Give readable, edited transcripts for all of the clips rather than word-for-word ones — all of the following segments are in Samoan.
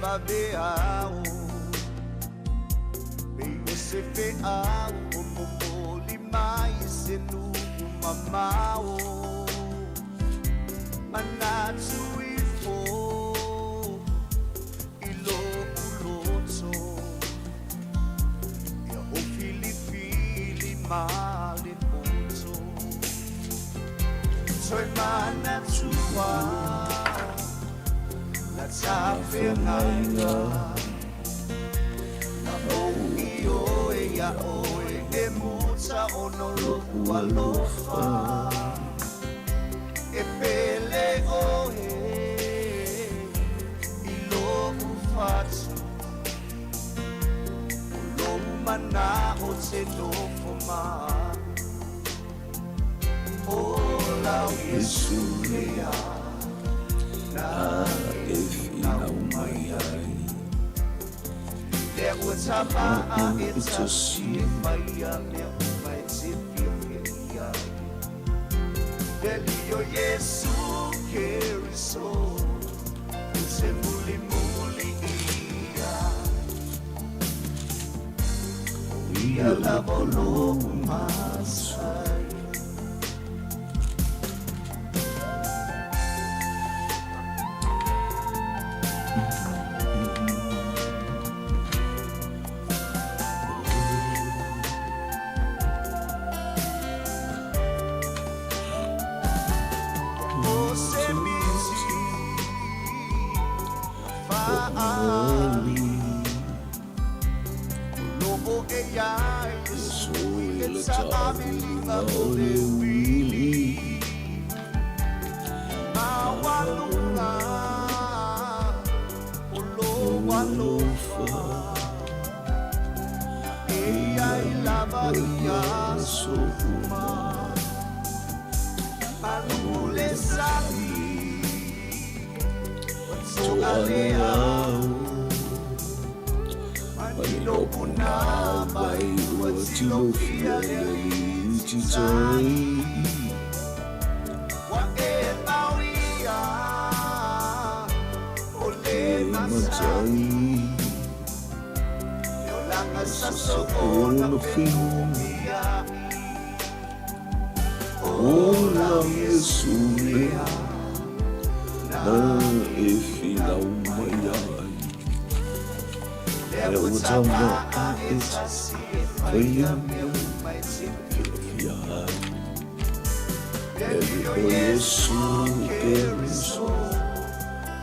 vaveao Pei o se feau o momoli mai se nuu mamao Manatu ifo i lo'u loto Ia o filifili ma le poto Toe manatua la tafeagaiga Na ou ioe iā ʻoe e muta ona loʻu alofa E pele ʻoe i loʻu fatu ʻO lou manaʻo te nofo ma aʻu Ola ʻo Iesū lea na e finau mai ai Lea ua tamaʻa e tasi e faia mea uma e te fiafia ia ai Le alii ʻo Iesū Keriso ou te mulimuli ia ʻO ia lava loʻu Masaia. ʻO se miti na faaali O loo e iā Iesu i le taamiliga o le uili Maualuga o lou alofa E iai lava i aso uma Malu le sami Ua toa le ao Manino punāwai ua tilofia le alii titai Ua e mau ia o le matai Le olaga saso o na whenumia Ola Iesu lea Na e finau mai ai Lea ua tama a e Whaia mea Whiawhia ai Le alii o Iesu Keriso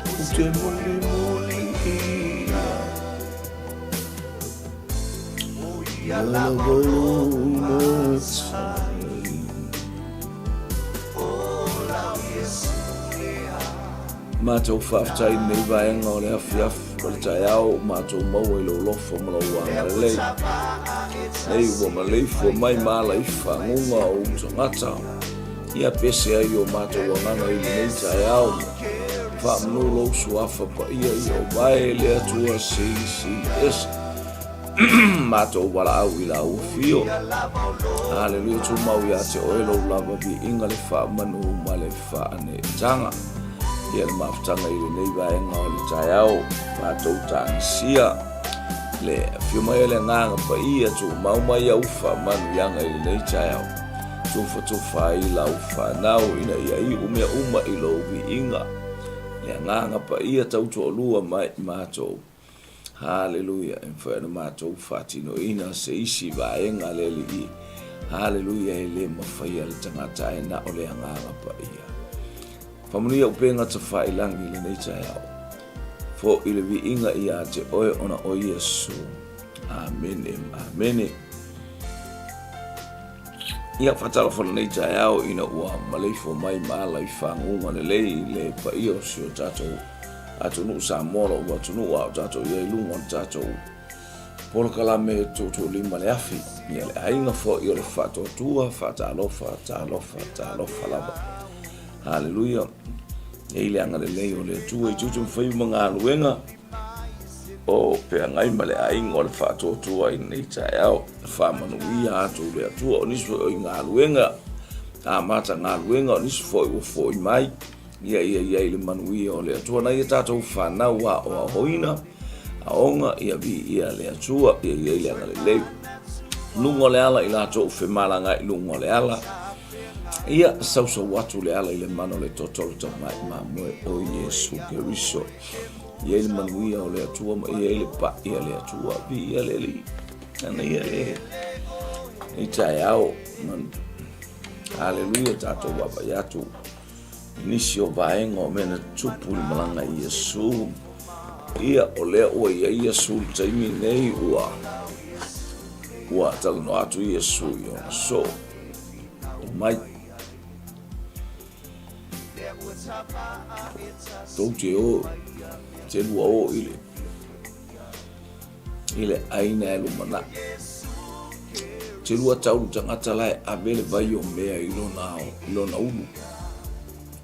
Ou te mulimuli ia Ia lava lou matai Matou faafetai i lenei vaega o le afiafi o le taeao ua matou maua i lou alofa ma lou agalelei. Nei ua maleifua mai ma ala i faguga o ou tagata. Ia pese ai o matou agaga i lenei taeao. Faamanu lou suafa paia ia o vae le Atua Silisili Ese. Matou valaau i lau afio. Haleluia, tumau ia te oe lou lava viiga le faamanu ma le faaneetaga. Ia le mafutaga i lenei vaega o le taeao, matou tagisia le afio mai o le Agaga Paia, tumau mai au faamanuiaga i lenei taeao. Tufatufa ai lau fanau ina ia iu mea uma i lou viiga. Le Agaga Paia tautoalua mai matou. Haleluia! E mafai ona matou faatinoina se isi vaega le Alii. Haleluia! E le mafaia le tagata ae na o le Agaga Paia. Faamanuia upega tafailangi i lenei taeao. Fo'i le viiga ia te oe ona o Iesu. Amene, amene. Ia faatalofa lenei taeao ina ua maleifua mai ma ala i faguga lelei le paia o si o tatou atunuu Samoa, lou atunuu a o tatou i ai i luga o le tatou polokalame tuutuulima le afi. Ia le aiga foi o le faatuatua, faatalofa, talofa, talofa lava. Haleluia. E i le agalelei o le Atua i tiute ma faiva ma galuega o feagai ma le aiga o le faatuatua i lenei taeao. Faamanuia atu le Atua o nisi foi o i galuega, amata galuega o nisi foi ua foi mai. Ia ia i ai le manuia o le Atua nai a tatou fanau aoaoina. Aoga, ia viia le Atua, ia i ai le agalelei. Luga o le ala i latou femalagaai i luga o le ala. Ia sausau atu le ala i le mana o le toto o le tamai mamoe o Iesu Keriso. Ia i le manuia o le Atua ma ia i le pa'i a le Atua. Viia le Alii. Ana ia le i taeao. Haleluia tatou vaavaai atu i nisi o vaega o mea na tutupu i le malaga i Iesu. Ia, o lea ua i ai Iesu i le taimi nei, ua, ua talanoa atu Iesu i ona soo. Omai. Tou te o, te lua o i le, i le ʻāina e lumanai. Te lua tau le tagata la e ave le vai o mea i lona, i lona ulu.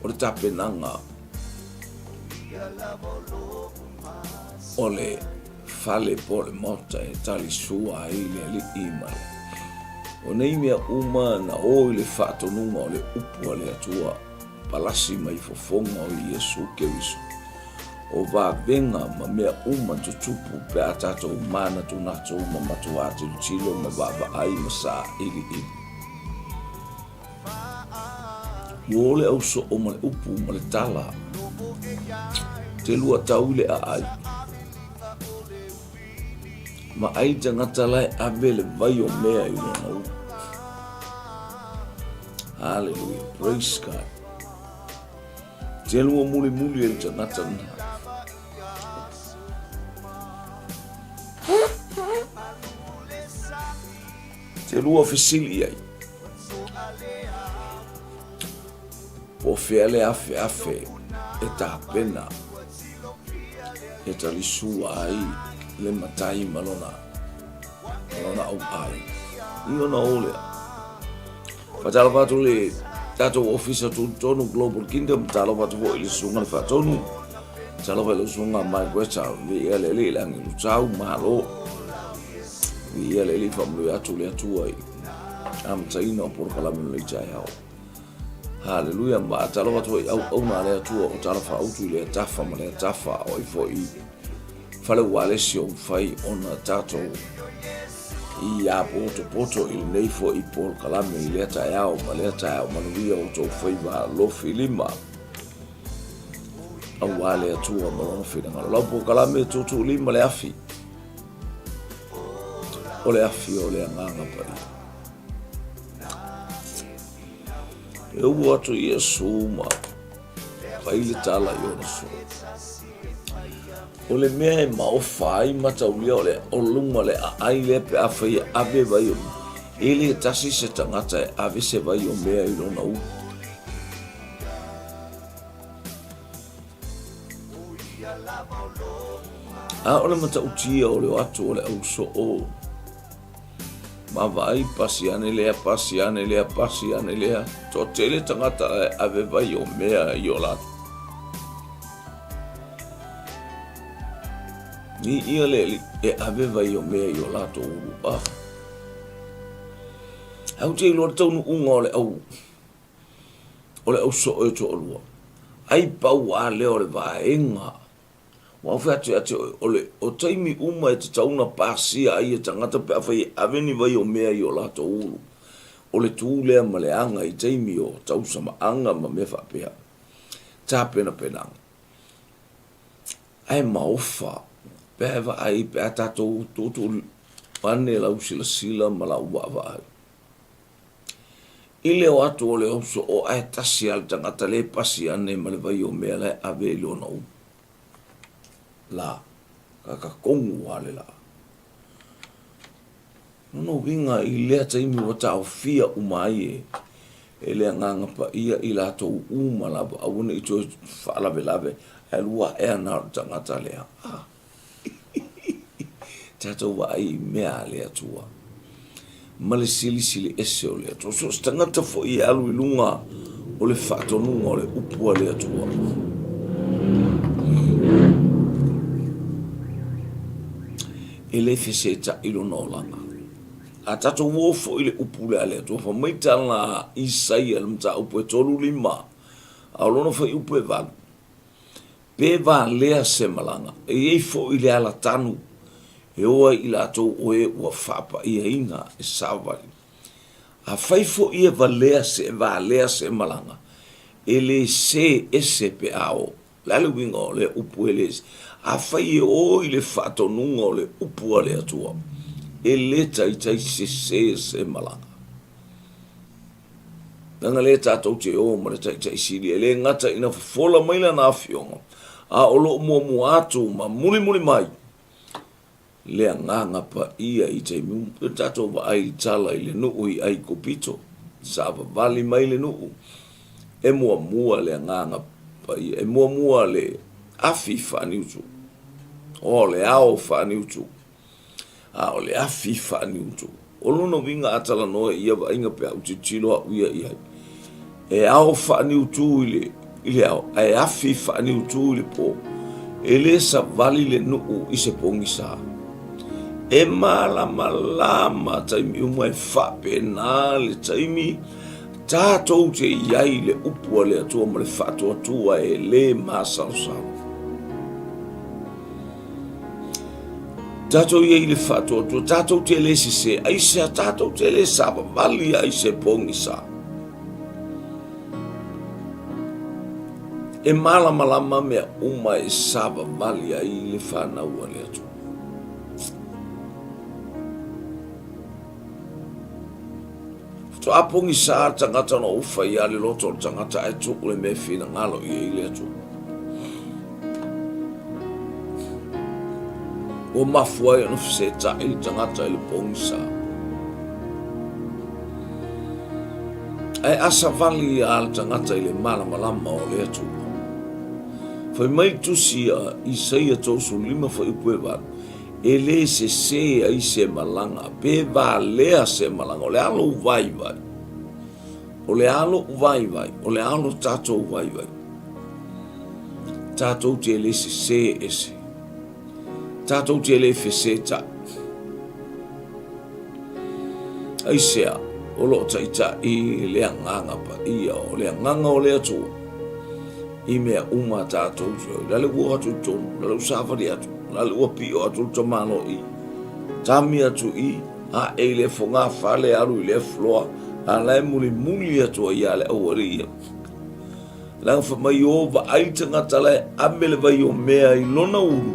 O le tapenaga o le fale po o le maota e talisua ai le alii ma le. O nei mea uma na o i le faatonuga o le upu a le Atua, palasi mai fofoga o Iesu Keriso. O vavega ma mea uma tutupu pe a tatou manatunatu ma matuā tilotilo ma vaavaai ma sailiili. Ua o le au soo ma le upu ma le tala, te lua tau i le aai. Ma ai tagata la e ave le vai o mea i lona ulu. Hallelujah, praise God. Te lua mulimuli e le tagata lena. Te lua fesili i ai. Po o fea le afeafe e tapena e talisua ai le matai ma lona, ma lona auai. I ona o lea. Faatalofa atu le tatou ofisa tutotonu Global Kingdom, talofa atu foi i le susuga le faatonu, talofa i le usuga Mike Weta, viia le Alii le agelu tau, malo. Viia le Alii faamanuia atu le Atua i amataina o polokalame o lenei taeao. Haleluia, ma talofa atu foi i auauna a le Atua o talafaautu i lea tafa ma lea tafa, o ai foi fale ualesi o mafai ona tatou ia potopoto i lenei foi polokalame i lea taeao ma lea taeao manuia o outou faiva alofi lima aua le Atua ma lona finagalo. Lau polokalame tuutuulima le afi, o le afi o le Agaga Paia. E ua atu Iesu ma fai le tala i ona soo. O le mea e maofa ai mataulia o le o luga le aai lea pe afai e ave vai o e le tasi se tagata e ave se vai o mea i lona ulu. A o le matautia o le o atu o le au soo ma vaai pasi ane lea, pasi ane lea, pasi ane lea, toatele tagata e ave vai o mea i o latou. Ni ia le e ave vai o mea i o latou ulu. Ah. Au te iloa le taunuuga o le au o le au soo e toalua. Ai pau a lea o le vaega Ua fai atu ia te oe, o le, o taimi uma e tatau ona pasia ai e tagata pe afai e ave ni vai o mea i o latou ulu, o le tu lea ma le aga i taimi o tausamaaga ma mea faapea, tapenapenaga. Ae maofa, pe a e vaai, pe a tatou tuutuu ane lau silasila ma lau vaavaai. I le o atu o le uso o ae tasi a le tagata le pasi ane ma le vai o mea la e ave i lona ulu. La, ka ka kongu a le la. Lona uiga i lea taimi ua taofia uma ai e, e le Agaga Paia i latou uma lava, aua ne i toe faalavelave, ae lua ae ana o le tagata lea. Ah. Tatou vaai i mea a le Atua ma le silisili ese o le Atua. So o se tagata foi e alu i luga o le faatonuga o le upu a le Atua. E le fesetai lona olaga. A tatou o foi i le upu lea a le Atua, fai mai tala a Isaia i le mataupu e 35, a o lona fuaiupu e 8. Pe valea se malaga, e i ai foi le alatanu e o ai i latou o e ua faapaiaina e savali. Afai foi e valea se e valea se malaga, e le sē ese pe a o. O le a le uiga o lea upu e le sē? Afai e o i le faatonuga o le upu a le Atua, e le taitai sesē se malaga. Leaga lea tatou te o ma le Taitai Sili, e le gata ina fofola mai Lana Afioga, a o lo o muamua atu ma mulimuli mai le Agaga Paia i taimi uma. Pei ona tatou vaai i tala i le nuu i Aikupito, savavali mai le nuu, e muamua le Agaga Paia, e muamua le afi faaniutu, o le ao faaniutu. a o le afi faaniutu. O lona uiga a talanoa i ia vaaiga pe a ou tilotilo au ia i ai, e ao faaniutu i le, i le ao, ae afi faaniutu i le po. E le savali le nuu i se pogisa. E malamalama taimi uma e faapena le taimi tatou te i ai i le upu a le Atua ma le faatuatua e le masalosalo. Tatou i ai i le faatuatua, tatou te le sese, aisea tatou te le savavali ai se pogisa. E malamalama mea uma e savavali ai le fanau a le Atua. Faatoa pogisa le tagata ona ua fai lava le loto o le tagata ae tuu le mea e finagalo i ai le Atua. Ua mafua ai ona fesetai le tagata i le pogisa. Ae a savali lava le tagata i le malamalama o le Atua. Fai mai le tusi a Isaia 35 fuaiupu e 8, E le sesē ai se malaga, pe valea se malaga. O le a lou vaivai? O le a lou vaivai? O le a lo tatou vaivai? Tatou te le sesē ese. Tatou te le fesetai. Aisea, o lo o taitai le Agaga Paia, o le Agaga o le Atua, i mea uma a tatou te o. La le ua o atu i totonu, la le ua savali atu, la le ua pio atu le tamaloa i, tami atu i, ae i le fogafale, alu i le floor, a la e mulimuli atu ai lava le aualii ia. Leaga fai mai o vaai le tagata la e ame le vai o mea i lona ulu,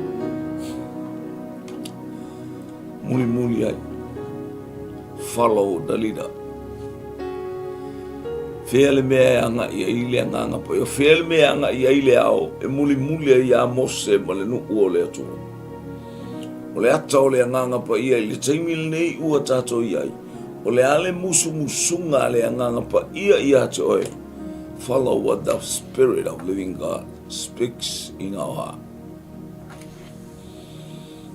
mulimuli ai. Follow the leader. Fea le mea e agai ai le agaga paia, fea le mea e agai ai le ao e mulimuli ai ia Mose ma le nuu o le Atua. O le ata o le agaga paia i le taimi lenei ua tatou i ai, o le a le musumusuga a le agaga paia ia te oe, follow what the Spirit of living God speaks in our heart.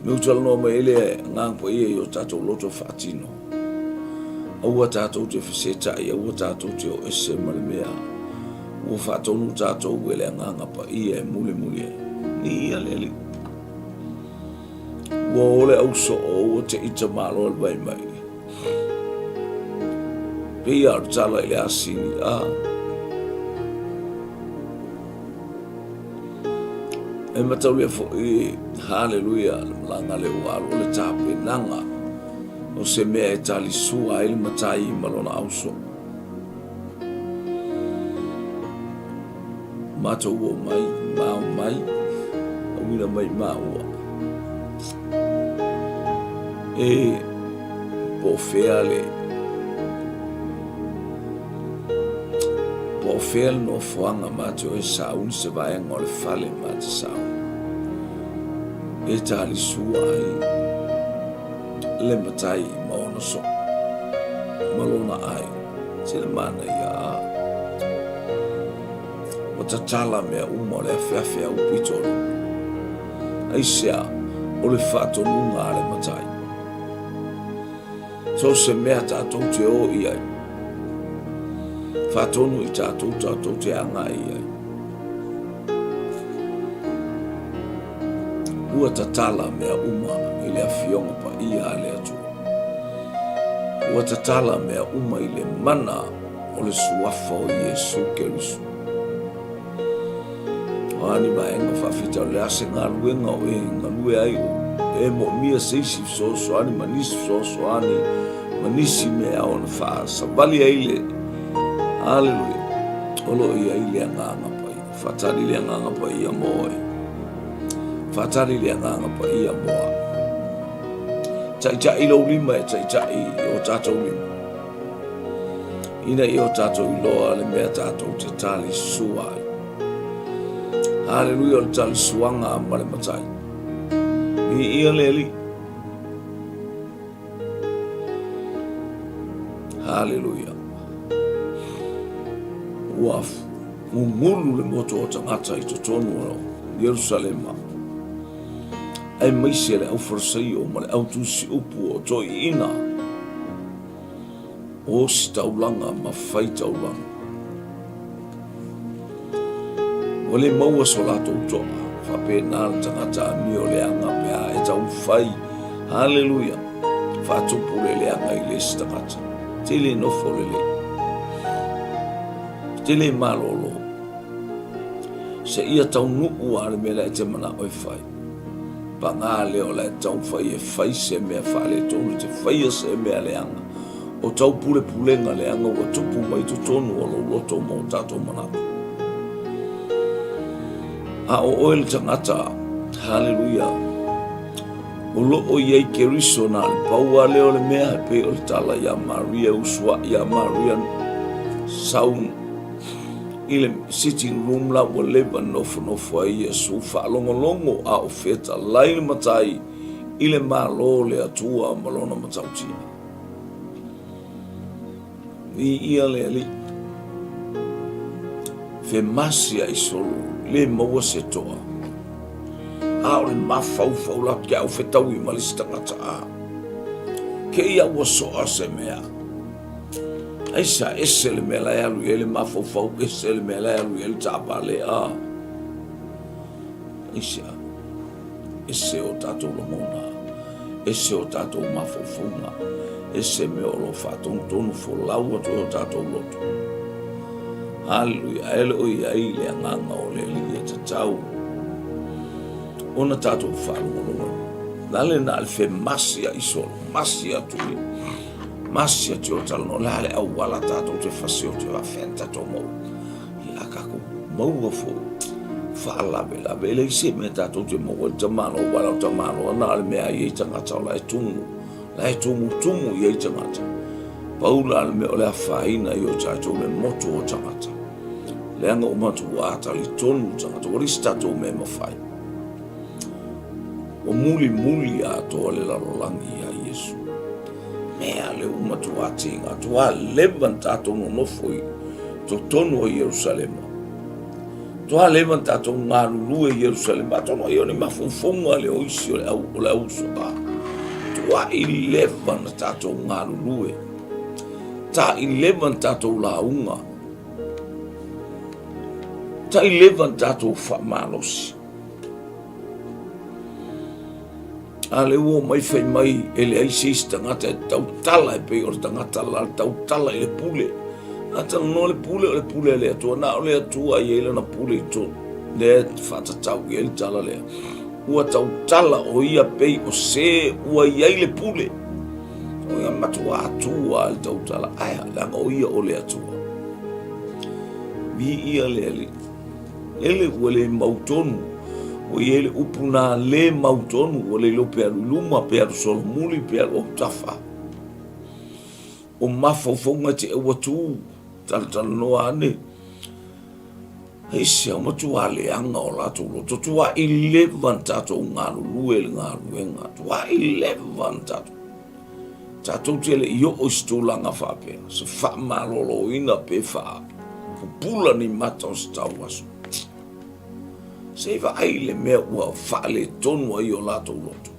Me utalanoa mai ai le Agaga Paia i o tatou loto faatino. Aua tatou te fesetai, aua tatou te o ese ma le mea ua faatonu tatou e le Agaga Paia e mulimuli ai. Ni ia le Alii. Ua o le au soo, ua te ita malo le vai mai. Pei a o le tala i le asini, a. E mataulia foi, haleluia, le malaga lea ua alu, o le tapenaga o se mea e talisua ai le matai ma lona auso. Matou o mai, ma o mai, auina mai maua. E po o fea le Po o fea le nofoaga ma te oe sauni se vaega o le fale ma te sauni. E talisua ai le matai ma ona soo ma lona ai. Tele manaia a. Ua tatala mea uma o le afeafe au pito o le. Aisea, o le faatonuga a le matai. So se mea tatou te o i ai, faatonu i tatou tatou te agai i ai. Ua tatala mea uma i le Afioga Paia a le Atua. Ua tatala mea uma i le mana o le Suafa o Iesu Keriso. O a ni vaega faafitauli, o le a se galuega o e galue ai, o e moomia se isi fesoasoani ma nisi fesoasoani ma nisi mea e ao ona faasavali ai le Haleluia. O lo o i ai le Agaga Paia. Faatali le Agaga Paia mo oe. Faatali le Agaga Paia mo au. Taitai lou lima e taitai i o tatou lima. Ina ia o tatou iloa le mea tatou te tali sua ai. Haleluia o le tali suaga ma le matai. Viia le Alii. Haleluia. Ua gugulu le moto o tagata i totonu o Ierusalema, aemaise le aufarasaio ma le autusiupu o toeaiina o ositaulaga ma faitaulaga. Ua le maua so latou toa, faapena le tagata amio leaga pe a e taumafai, haleluia, faatupu le leaga i le isi tagata. Te le nofo lelei. Te le malolo. Seia taunuu lava le mea la e te manao e fai. Paga lea o la e taumafai e fai se mea faaletonu, e te faia se mea leaga. O taupulepulega leaga ua tupu mai totonu o lou loto ma o tatou manatu. A o oe le tagata, haleluia, o lo o i ai Keriso na o le pau lava lea o le mea e pei o le tala iā Maria, usuai iā Maria, sau i le sitting room la ua leva nofonofo ai Iesu faalogologo a o fetalai le Matai i le Malo o le Atua ma lona matautia. Viia le Alii. Femasi ai solo, le maua se toa. A o le mafaufau la ke au fetaui ma le isi tagata a. Ke ia ua soa se mea. Aisa ese le mea la e alu i ai le mafaufau, ese le mea la e alu i ai le taavale a. Aisa. Ese o tatou lagona, ese o tatou mafaufauga, ese mea o lo o faatonutonu folau atu ai o tatou loto. Haleluia, ae le o i ai le agaga o le Alii e tatau ona tatou faalogologo. La le na le femasi a isolo, masi atu i, masi atu i o talanoa, la le auala tatou te fasi o te faafea tatou maua. Ia tatou maua foi faalavelave e leai se mea tatou te maua ai le tamaloa aua o le tamaloa na o le mea e i ai tagata o la e tumu la e tumutumu i ai tagata pau la le mea o le afaina i o tatou le motu o tagata leaga ua matua talitonu tagata ua leai se tatou mea e mafai ua mulimuli atoa le lalolagi iā Iesu Mea lea ua matua tiga atu, ua leva ona tatou nonofo i totonu o Ierusalema. Ua leva ona tatou galulue i Ierusalema. Atonu ai o ni mafaufauga lea o isi o le au, o le au soa. Tuai leva ona tatou galulue. Ta'i leva ona tatou lauga. Ta'i leva ona tatou faamalosi. A lea ua omai fai mai e leai se isi tagata e tautala e pei o le tagata la le tautala i le pule. A talanoa le pule, o le pule a le Atua. Na o le Atua e i ai lana pule i totonu. Lea e faatatau i ai le tala lea. Ua tautala o ia pei o se ua i ai le pule. O ia matua Atua le tautala. Ae a, leaga o ia o le Atua. Viia le Alii. Lele ua le mautonu, ua i ai le upu na le mautonu, ua le iloa pe alu i luma, pe alu solomuli, pe alu autafa. O mafaufauga te ua tu, talatalanoa ane, aisea matua leaga o latou loto, tuai leva na tatou galulue le galuega, tuai leva na tatou. Tatou te le i oo i se tulaga faapea, se faamaloloina pe faapupula ni mata o se tauaso. Se i vaai le mea ua faaletonu ai o latou loto.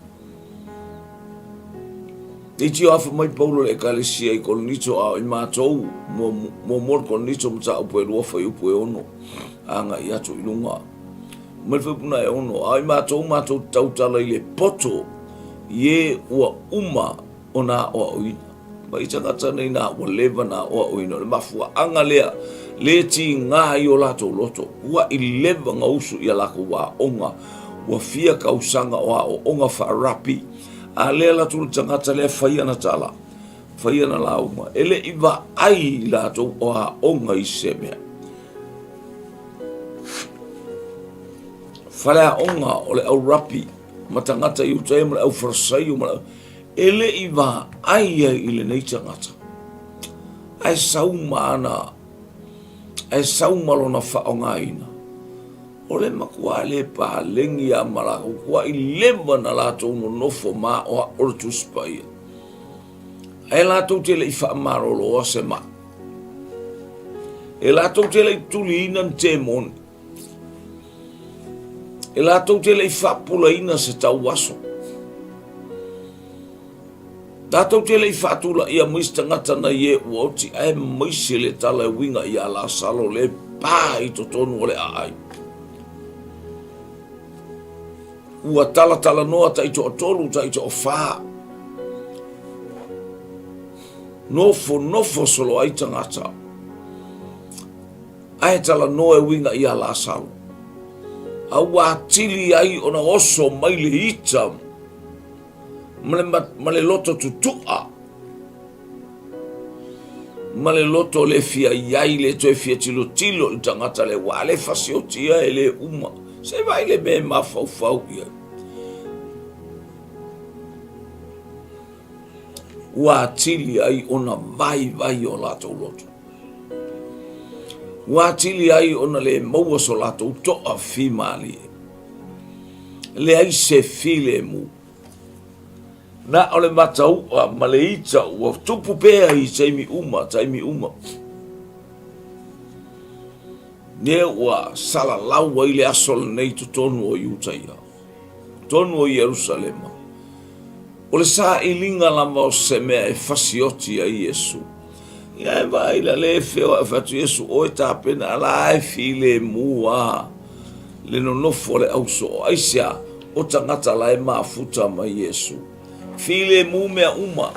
Leitio afa mai Paulo le ekalesia i Korinito a o i matou, muamua le Korinito mataupu e 2 fuaiupu e 6, agai atu i luga. Mai le fuaiupu na e 6, a o i matou matou te tautala i le poto i e ua uma ona aoaoina. Mai tagata nei na ua leva na aoaoina, o le mafuaaga lea, Le tiga i o latou loto, ua i leva gausu i a lakou aoga, ua fia kausaga o aoaoga faarapi, a lea alu atu le tagata lea fai ana tala, fai ana lauga, e le i vaai i latou o aoga i se mea. Faleaoga o le au rapi ma tagata Iutaia ma le au Farasaio ma le au... E le i vaai ai i lenei tagata. Ae sau ma ana, ae sau ma lona faaaogaina. O le matua le paleni lava ma latou tuai leva na latou nonofo ma aoao le Tusi Paia. Ae latou te le i faamaloloa se mai. E latou te le i tuliina ni temoni. E latou te le i faapupulaina se tauaso. Latou te le i faatulaia mai se tagata nai e ua oti aemaise le tala e uiga iā Lasalo le pa i totonu o le aai. Ua talatalanoa taitoatolu, taitoafa. Nofonofo solo ai tagata. Ae talanoa e uiga iā Lasalo, a ua atili ai ona oso mai le ita ma le, ma le loto tutu'a, ma le loto le fia iai, le toe fia tilotilo i le tagata le ua le fasiotia e le uma. Se vai le mea e mafaufau i ai. Ua atili ai ona vaivai o latou loto. Ua atili ai ona le maua so latou toa fimalie. Leai se filemu. Na o le matau'a ma le ita ua tupu pea i taimi uma, taimi uma. Lea ua salalau ai le aso lenei i totonu o Iutaia, totonu o Ierusalema. O le sailiga lava o se mea e fasioti ai Iesu. Ia e vaai la le feoai fai atu Iesu, oe tapena a la e filemu a le nonofo a le ausoo. Aisea? O tagata la e mafuta mai Iesu. Filemu mea uma.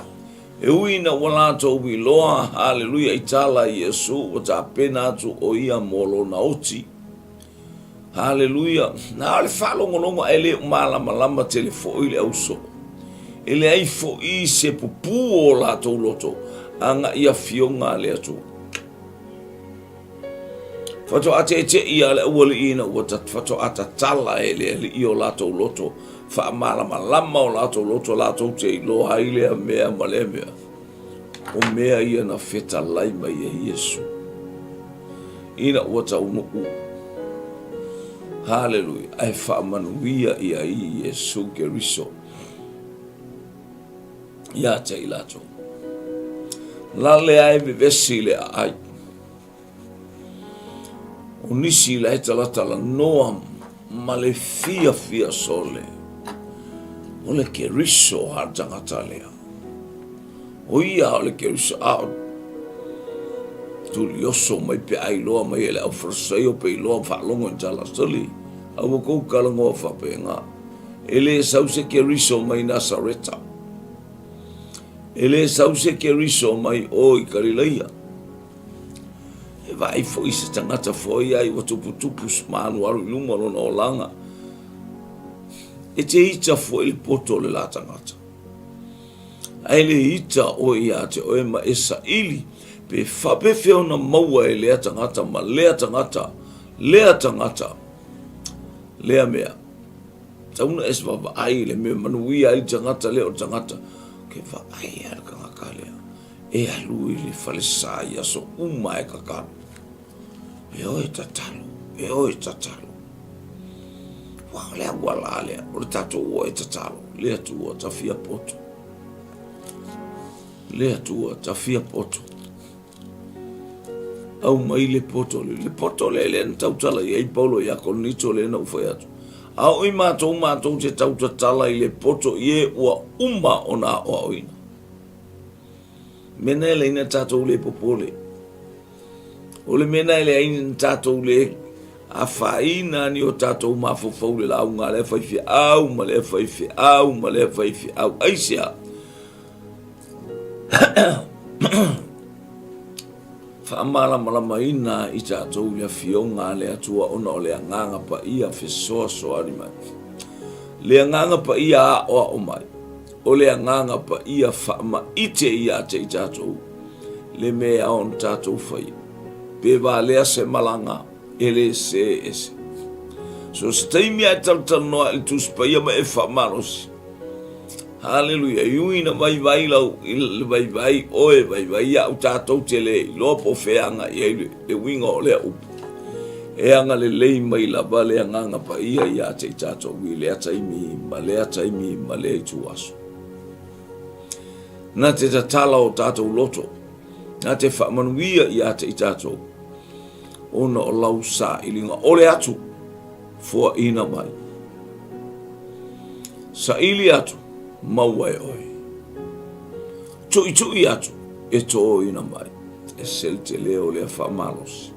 E ui ina ua latou iloa, haleluia, i tala Iesu ua tapena atu o ia mo lona oti. Haleluia! Na o le faalogologo ae le o malamalama tele foi le ausoo. E leai foi se pupū o latou loto agai i afioga a le Atua. Faatoa teetei lava le aualii ina ua faatoa tatala e le Alii o latou loto, faamalamalama o latou loto latou te iloa ai lea mea ma lea mea. O mea ia na fetalai mai ai Iesu ina ua taunuu. Haleluia! Ae faamanuia ia i Iesu Keriso ia te i latou. Lale ai vevesi le aai. O nisi la e talatalanoa ma le fiafia sole, o le Keriso a le tagata lea. O ia o le Keriso, a o tulioso mai pe a iloa mai e le au Farisaio pe iloa faalogo i tala soli, a ua kou kalagoa faapena. E le sau se Keriso mai Nasareta. E le sau se Keriso mai o i Kalilaia. E vaai foi se tagata foi ai ua tuputupu ma alualu i luma lona olaga. E te ita foi le poto o le la tagata. Ae le ita oe ia te oe ma e saili pe faapefea ona maua e lea tagata ma lea tagata, lea tagata, lea mea. Tau na e vaavaai i le mea manuia ai le tagata lea o le tagata. Ke vaai a le tagata lea. E alu i le falesa i aso uma e tatalo. E o e tatalo, e o e tatalo. Ua o le auala lea, o le tatou o e tatalo, le Atua tafia poto. Le Atua tafia poto. Aumai le poto le, le poto le lea na tautala i ai Paulo ia Korinito lea na ou fai atu. A o i matou matou te tautatala i le poto i e ua uma ona aoaoina. Mea na e leai na tatou le popole. O le mea na e leai na tatou le afaina ni o tatou mafaufau le lauga a lea faifeau ma lea faifeau ma lea faifeau. Aisea? Faamalamalamaina i tatou i le Afioga a le Atua ona o le Agaga Paia fesoasoani mai. Le Agaga Paia aoao mai, o le Agaga Paia faamaite ia te i tatou le mea e ao ona tatou faia. Pe valea se malaga, e le sē ese. So se taimi a e talatalanoa i le Tusi Paia ma e faamalosi, Haleluia! I ui ina vaivai lau, i le vaivai oe, vaivai iaʻu, tatou te le iloa po o fea agai i ai le, le uiga o lea upu. E agalelei mai lava le Agaga Paia ia te i tatou i lea taimi ma lea taimi ma lea ituaso. Na te tatala o tatou loto, na te faamanuia ia te i tatou, ona o lau sailiga ole atu foaina mai. Saili atu, maua e oe. Tuitui atu, e tōina mai. Ese le tele o lea faamalosi.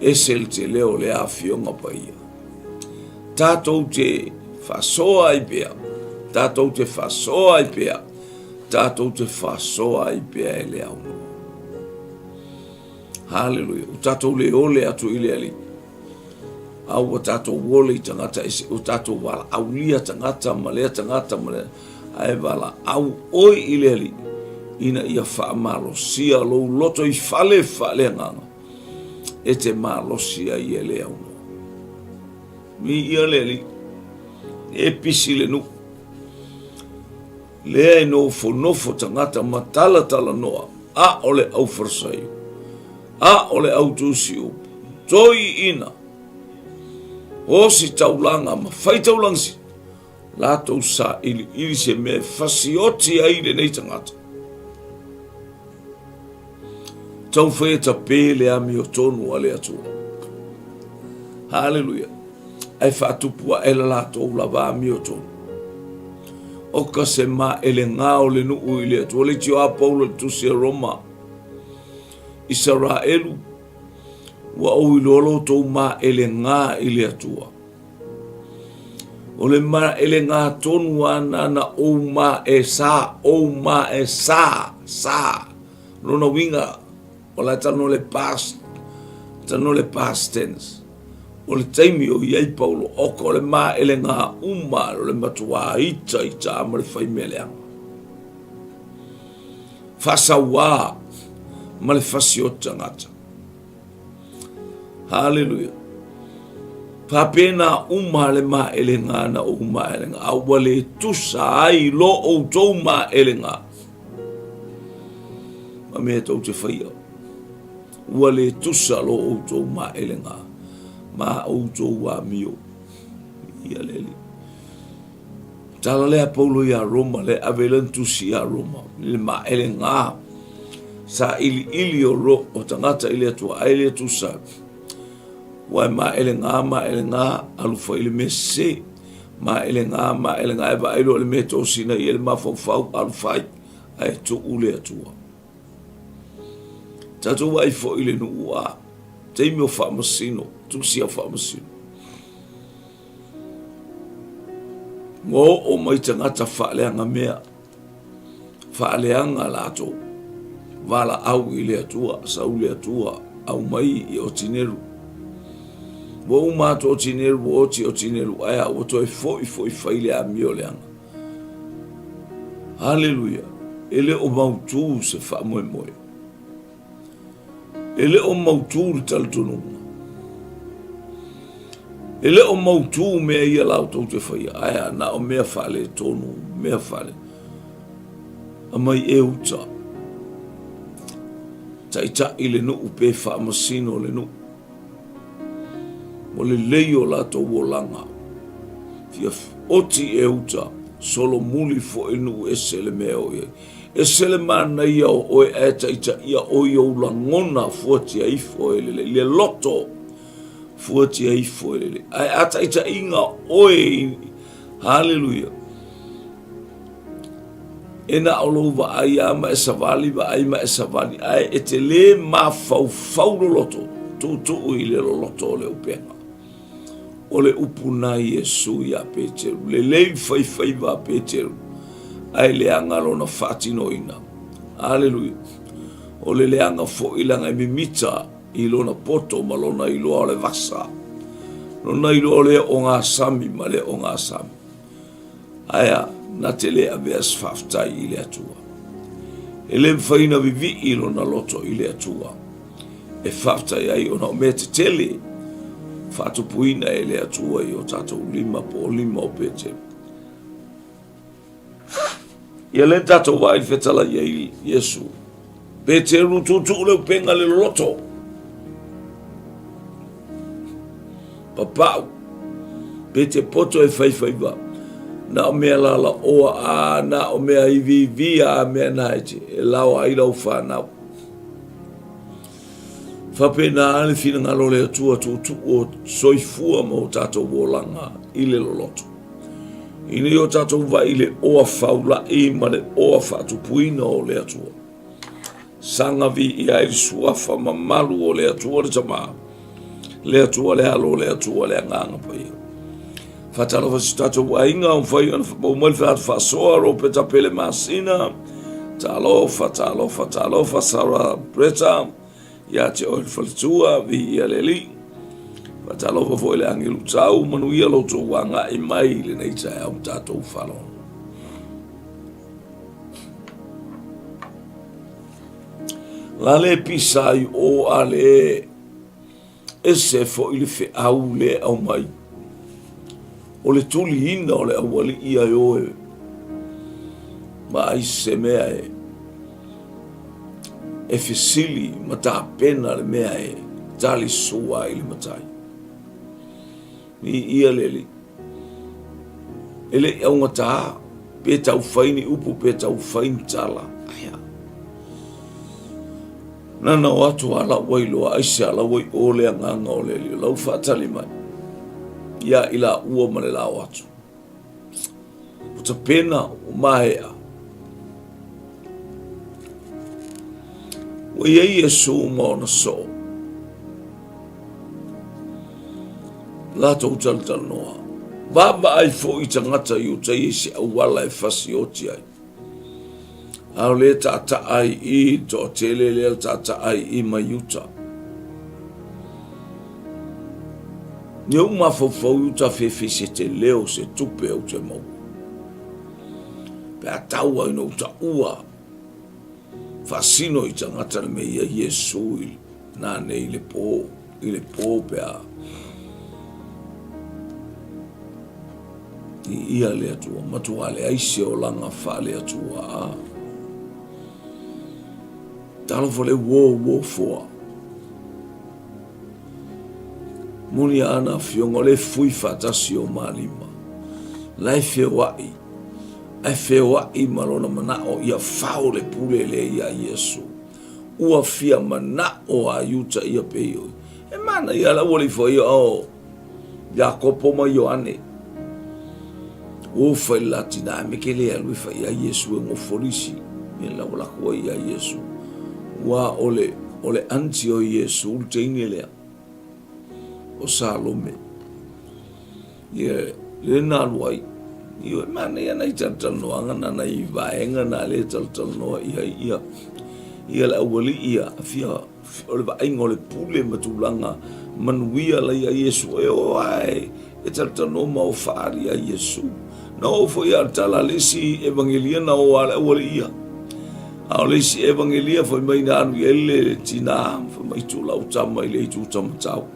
Ese le tele o lea afioga paia. Tatou te faasoa ai pea. Tatou te faasoa ai pea. Tatou te faasoa ai pea e le aunoa. Haleluia. Ua tatou le ole atu i le Alii. A ua tatou ole i tagata ese, ua tatou valaaulia tagata ma lea tagata ma lea, ae valaau oe i le Alii, ina ia faamalosia lou loto i fale faaleagaga, e te malosi ai e le aunoa. Viia le Alii, e pisi le nuu, lea e nofonofo tagata ma talatalanoa, a o le au Farisaio, a o le au tusi upu, toiina, ositaulaga ma faitaulaga si, latou sailiili se mea e fasioti ai lenei tagata. Taumafai e tape le amiotonu a le Atua. Haleluia. Ae faatupu ae la latou lava amiotonu. O ka se maelega o le nuu i le Atua. Leitio a Paulo i le tusi a Roma. Isaraelu, ua ou iloa lo outou maelega i le Atua. O le maelega tonu lava na na ou mae sa, ou mae sa, sa. Lona uiga, o la e talanoa le past, talanoa le past tense. O le taimi o i ai Paulo, oka o le maelega uma, o le matuā ita ita ma le fai mea leaga. Faasauā ma le fasioti tagata. Haleluia. Faapena uma le maelega na ou maelega, a ua le tusa ai lo outou maelega. Ma mea tou te faia. Ua le tusa lo outou maelega ma outou amio. Ia le Alii. Tala lea Paulo iā Roma, le ave lana tusi iā Roma, i le maelega sailiili o, ro, o tagata i le Atua, ai le tusa. Ua e maelega, maelega, alu fai le mea sese. Maelega, maelega, e vaai loa le mea tosina i le mafaufau, alu fai, ae tuu le Atua. Tatou vaai foi i le nuu a, taimi o faamasino, tusi a faamasino. Ua oo mai tagata faaleaga mea, faaleaga latou, valaau i le Atua, sau le Atua, aumai i Otineru. Ua uma atu Otineru, ua oti Otineru, ae a ua toe foi foi fai le amio leaga. Haleluia! E le o mautū se faamoemoe. E le o mautū le talitonuga. E le o mautū mea ia la outou te faia, ae a na o mea faaletonu, mea faale. Aumai e uta. Taitai le nuu pe faamasino le nuu. Ua lelei o latou olaga. Fia oti e uta, solomuli foi nuu ese le mea o i ai. Ese le manaia o oe ae taitaia oe i ou lagona fuatia ifo e lelei, le loto fuatia ifo e lelei. Ae a taitaiga oe i, haleluia, e na o lou vaai lava ma e savali, vaai ma e savali, ae e te lē mafaufau loloto, tuutuu i le loloto o le upega. O le upu na Iesu iā Peteru, lelei faifaiva a Peteru, ae leaga lona faatinoina. Aleluia. O le leaga foi leaga e mimita i lona poto ma lona iloa o le vasa, lona iloa o le ogasami ma le ogasami. Ae a, na te le avea se faafetai i le Atua. E le mafai ona vivii lona loto i le Atua e faafetai ai ona o mea tetele faatupuina e le Atua i o tatou lima po o lima o Petelu. Ia lea tatou vaai le fetalai ai Iesu. Peteru tuutuu le upega le loloto. Papau. Pe te poto e faifaiva. Na o mea lalaoa a, na o mea iviivi a, mea na e te, e laoa ai lau whanau. Faapena le finagalo o le Atua tuutuu o soifua ma o tatou olaga i le loloto. Ina ia o tatou vaai i le oa faula'i ma le oa faatupuina o le Atua. Saga viia ai le suafa mamalu o le Atua le Tama, le Atua le Alo, le Atua le Agaga Paia. Faatalofa si tatou aiga o mafai ona maua mai le featu faasoa Ropeta Pele Masina, talofa, talofa, talofa Sarah Bretta, Ia te oe le faletua, viia le Alii. Faatalofa foi le agelu tau, manuia lo outou agai mai i lenei taeao ma tatou faalogo. La le pisa i o a le Ese foi le feau lea e aumai, o le tuliina o le aualii ae o e vaai se mea e e fesili ma tapena le mea e tali sua ai le matai. Viia le Alii. E le i augatā, pe tau fai ni upu, pe tau fai ni tala. Aia. Nana o atu a lau ai loa, aisea lau ai o le agaga o le Alii, o lau faatali mai. Ia i la ua ma le la o atu. Ua tapena, ua maea. Ua i ai Iesu ma ona soo. Latou talatalanoa. Vaavaai foi tagata i uta i se auala e fasioti ai. A o le taataa ai i toatele lea taataa ai i mai uta. Ia ou mafaufau i uta fefe se tele o se tupe ou te maua. Pe a tau ai no uta ua faasino i tagata le mea ia Iesu i nanei i le po, i le po pe a i ia le Atua, matua leai se olaga faale-Atua. A. Talofa le uo uo foa. Moni a ana afioga o le fui faatasi o Malima. La e feoai, ae feoai ma lona manao ia fao le pule lea ia Iesu. Ua fia manao a Iuta ia pei oi. E manaia la ua le ifo ia o Iakopo ma Ioane. Ua fai le latina me ke le alu e fai ia Iesu e ngofolisi. Me la ua lako ai ia Iesu. Ua o le, o le anti o Iesu le teine lea. O Salome. Ia, le na alu ai. Ia, e manaia nai talatalanoaga na nai vaega na le talatalanoa i ai ia. Ia le aualii ia, fia o le vaaiga o le pule ma tulaga manuia la ia Iesu e o ae e talatalanoa ma o faali ia Iesu. Na oo foi a le tala a le isi evangelia na o a le aualii ia. A o le isi evangelia fai mai na alu i ai le tina, fai mai tuu lau tama i le itu tamatau.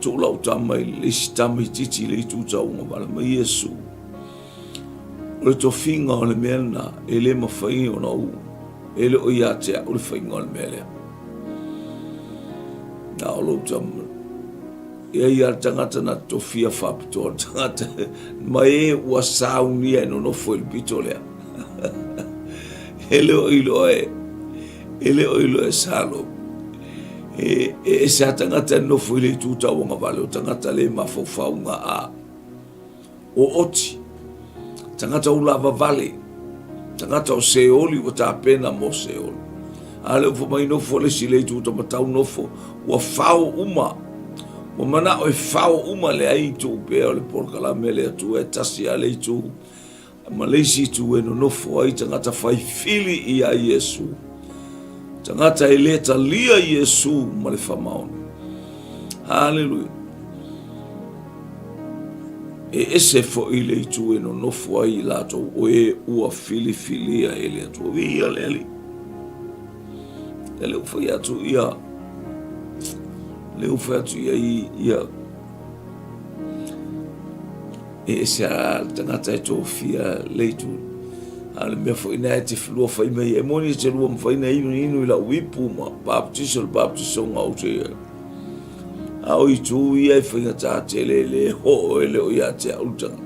Tuu lau tama i le isi tama itiiti i le itu tauagavale mai Iesu. O le tofiga o le mea lena, e le mafai ona ou, e le o ia te au le faiga o le mea lea. Na o lou tama, e ai a le tagata na tofia faapitoa le tagata, ma e ua saunia e nonofo i le pito lea. E le o iloa e, e le o iloa e Salo. E, e ese a tagata e nofo i le itu tauagavale, o tagata le mafaufauga a. O oti, tagata ulavavale, tagata o Seoli ua tapena mo Seoli. A lea ua fai mai nofo le isi le itu tamatau nofo, ua fao uma. Ua manao e fao uma le ai itu pea o le polokalame le Atua e tasi a le itu ma le isi itu e nonofo ai tagata fai fili ia Iesu. Tagata e le talia Iesu ma le faamaoni. Haleluia. E ese foi le itu e nonofo ai i latou o e ua filifilia e le Atua. Viia le Alii. E le ua atu ia, le ua atu ia ia e ese a le tagata e tofia le itu. A o le mea foi na e te lua fai mai e moni e te lua mafai na inu inu i lau ipu ma baptiso le baptisoga o te ia. A o itu ia e faigata tele e le oo e le o ia te au le tagata.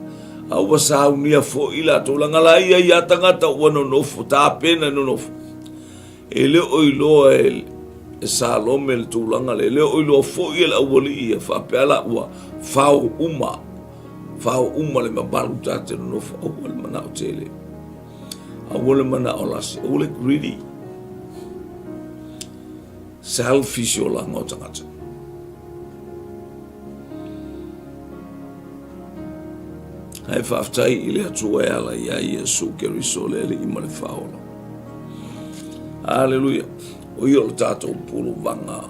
A ua saunia foi latou laga la ia ia tagata ua nonofo, tapena nonofo. E le o iloa e Salome le tulaga lea, e le o iloa foi e le aualii ia faapea la ua fao uma, fao uma le mamalu ta te nonofo. Aua le manao tele, aua le manao lasi, aua le greedy, selfish olaga o tagata. Ae faafetai i le Atua e ala iā Iesu Keriso le Alii ma le Faaola. Aleluia. O ia o le tatou puluvaga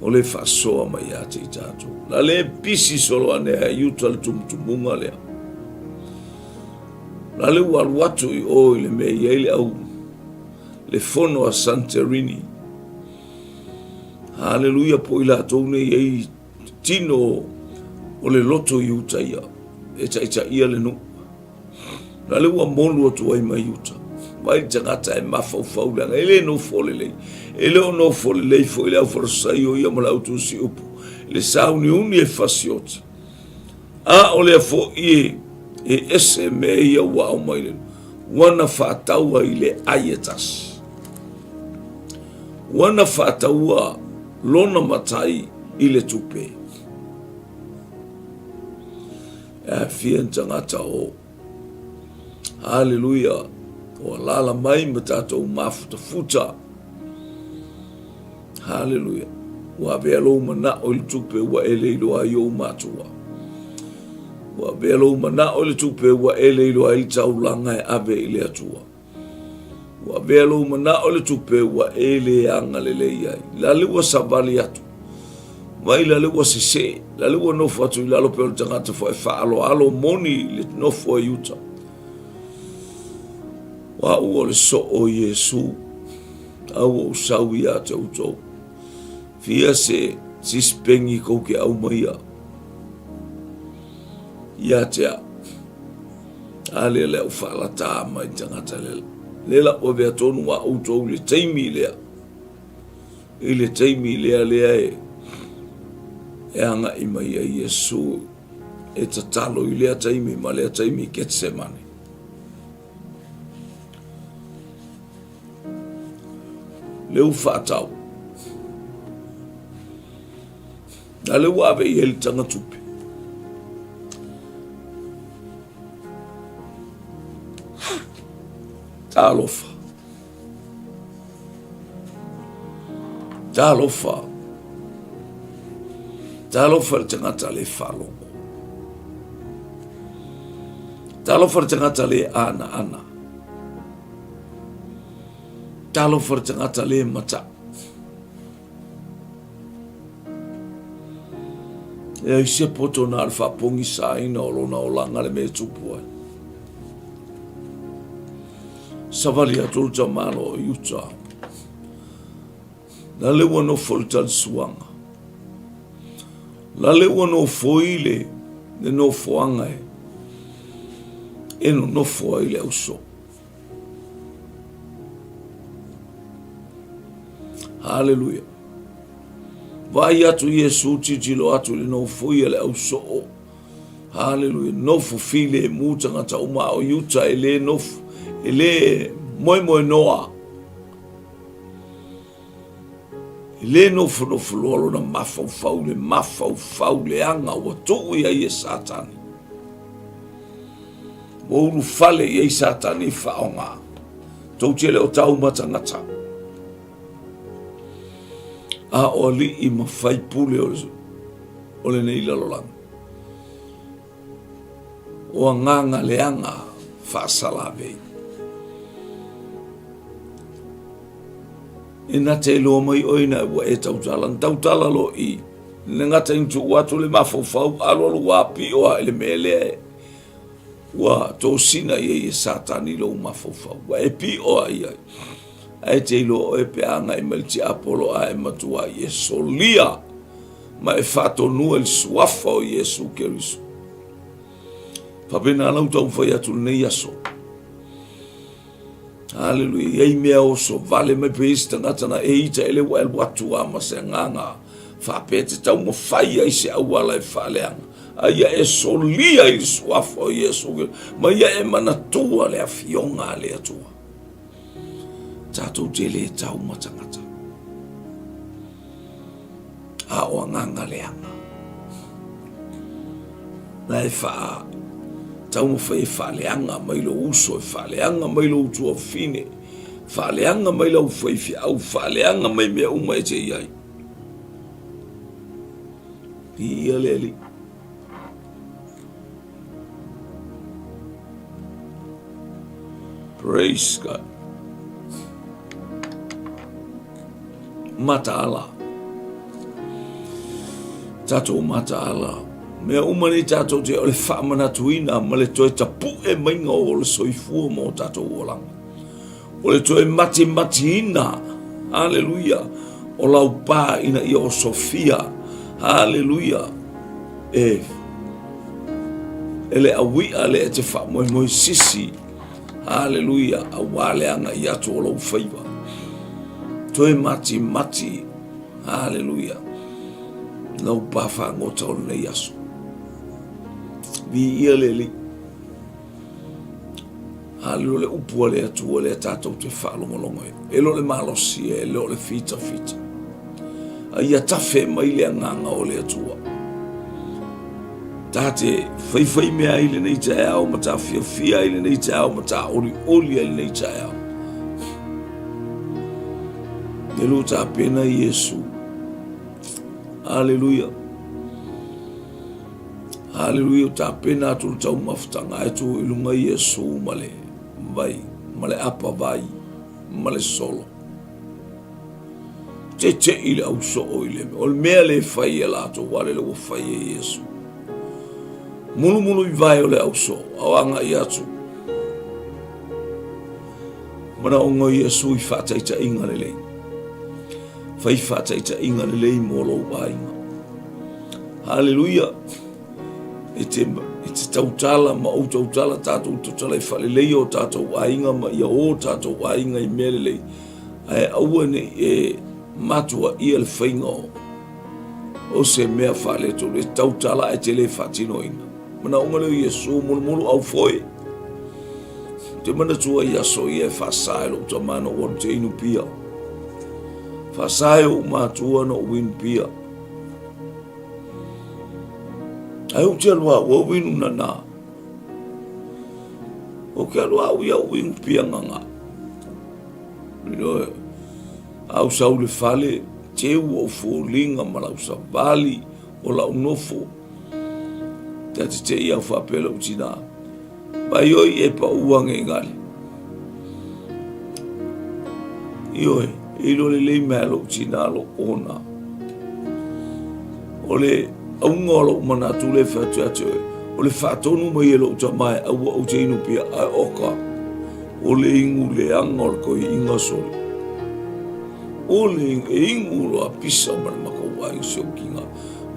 o le faasoa mai ia te i tatou. La le pisi solo ane a iuta le tumutumuga lea. La le ua alu atu i o i le mea i ai le au le fono a Santorini. Haleluia po i latou nei ai tino o le loto i uta ia e taitaia le nuu. Na le ua molu atu ai mai uta. Vai le tagata e mafaufau leaga e le nofo lelei. E le o nofo lelei foi le auFarisai o ia ma le autusi upu. Le sauniuni e fasioti. A o lea foi e, e ese mea ia ua aumai le ua na faataua i le ai e tasi. Ua na faataua lona matai i le tupe. E aafia ni tagata o Haleluia o alaala mai ma tatou mafutafuta. Haleluia. Ua avea lou manao i le tupe ua e le iloa ai ou matua. Ua avea lou manao i le tupe ua e le iloa ai le taulaga e ave i le Atua. Ua avea lou manao i le tupe ua e le agalelei ai. La le ua savali atu. Vai la le ua sese. La le ua nofo atu i lalo pe o le tagata foi faaaloalo moni i le nofo i uta. Ua ua o le soo o Iesu. A ua ou sau ia te outou. Fia se sispengi kou ke aumaia. Ia te au. A lea le au faalatā mai tagata lea. Lea la ua avea tonu a outou i le taimi lea. I le taimi lea lea e, e agai mai ai Iesu e tatalo i lea taimi ma lea taimi i Getsemane. Le u faatau. A le ua ave i ai le tagatupe. Talofa. Talofa. Talofa le tagata le faalogo. Talofa le tagata le anaana. Talofa le tagata le mata. E ai se poto na le faapogisaina o lona olaga le mea e tupu ai. Savali atu le tamalo o Iuta. La le ua nofo le talisuaga. La le ua nofo i le, le nofoaga e, e nonofo ai le auso. Haleluia. Vaai atu Iesu tilotilo atu i le nofoia le ausoo. Haleluia. Nofo filemu tagata uma a o Iuta e le nofo, e le moemoenoa. E le nofonofo loa lona mafaufau, le mafaufau leaga ua tuu i ai e Satani. Ua ulufale i ai Satani e faaaoga. Tou te le o tau ma tagata. A o alii ma faipule o lenei lalolagi. O agaga leaga faasalavei. E na te iloa mai oe ina ua e tautala. Na tautala loa i le gata ina tuu atu le mafaufau alualu ua pio a i le mea lea e ua tosina i ai e Satani lou mafaufau. Ua e pio a i ai. Ae te iloa oe pe a agai mai le tiapolo a e matuai e solia ma e faatonua i le suafa o Iesu Keriso. Faapena lau taumafai atu lenei aso. Haleluia. E i ai mea oso vale mai pe isi tagata na e ita ele ua alu atu a ma se agaga faapea te taumafai ai se auala e faaleaga. A ia e solia i le suafa o Iesu ma ia e manatua le afioga a le Atua. Tatou te le tau ma tagata. A o agaga leaga. Na e faa taumafai e faaleaga mai lou uso, e faaleaga mai lou tuafafine, faaleaga mai lau faifeau, faaleaga mai mea uma e te i ai. Viia le Alii. Praise God. Mataala. Tatou mataala. Mea uma nei tatou te o le faamanatuina ma le toe tapu'e maiga o le soifua ma o tatou olaga. O le toe matimatiina, haleluia, o laupa ina ia osofia, haleluia, e, e le aui'a lea e te faamoemoe sisi, haleluia, auā le agai atu o lou faiva. Toe matimati, haleluia, lau pā fagota o lenei aso. Viia le Alii. Haleluia, le upu a le Atua lea tatou te faalogologo ai. E le o le malosi, e le o le fitafita. A ia tafe mai le agaga o le Atua. Ta te faifai mea ai lenei taeao ma ta fiafia ai lenei taeao ma ta olioli ai lenei taeao. E lua tapena Iesu. Haleluia. Haleluia, ua tapena atu le taumafataga e tu i luga Iesu ma le vai, ma le apa vai, ma le solo. Teteʻi le ausoo i le mea. O le mea le fai e latou, a lele ua fai e Iesu. Mulumulu i vae o le ausoo, a o agai atu. Manaoga o Iesu i faataitaiga lelei. Fai faataitaiga lelei mo lou aiga. Haleluia! E te, e te tautala ma ou tautala tatou tautala e faaleleia o tatou aiga ma ia o tatou aiga i mea lelei. Ae aua ne i e matuaia le faiga o, o se mea faaletonu e tautala ae te le faatinoina. Manaoga lea o Iesu mulumulu au foe. Te manatua i aso ia e faasa e lou tama na ou alu te inu pia. Faasa e ou matua na ou inu pia. Ai ou te alu au au inu nana. O ke alu au ia au inu pia nganga. Ioe. Au sau le fale, teu ou foliga ma lau savali o lau nofo. Te ati te ia whapea lau tina. Mai oi e pa uange i ngale. Ioe, e ilo le lei mea lou tina lou ona. O le auga o lou manatu le whatu atu oe, o le whaatonu mai e lou tamae aua ou te inu pia ae oka, o le ingu leaga o le koi inga sole. O le e ingu loa pisa ma le makou aiga si ou kinga.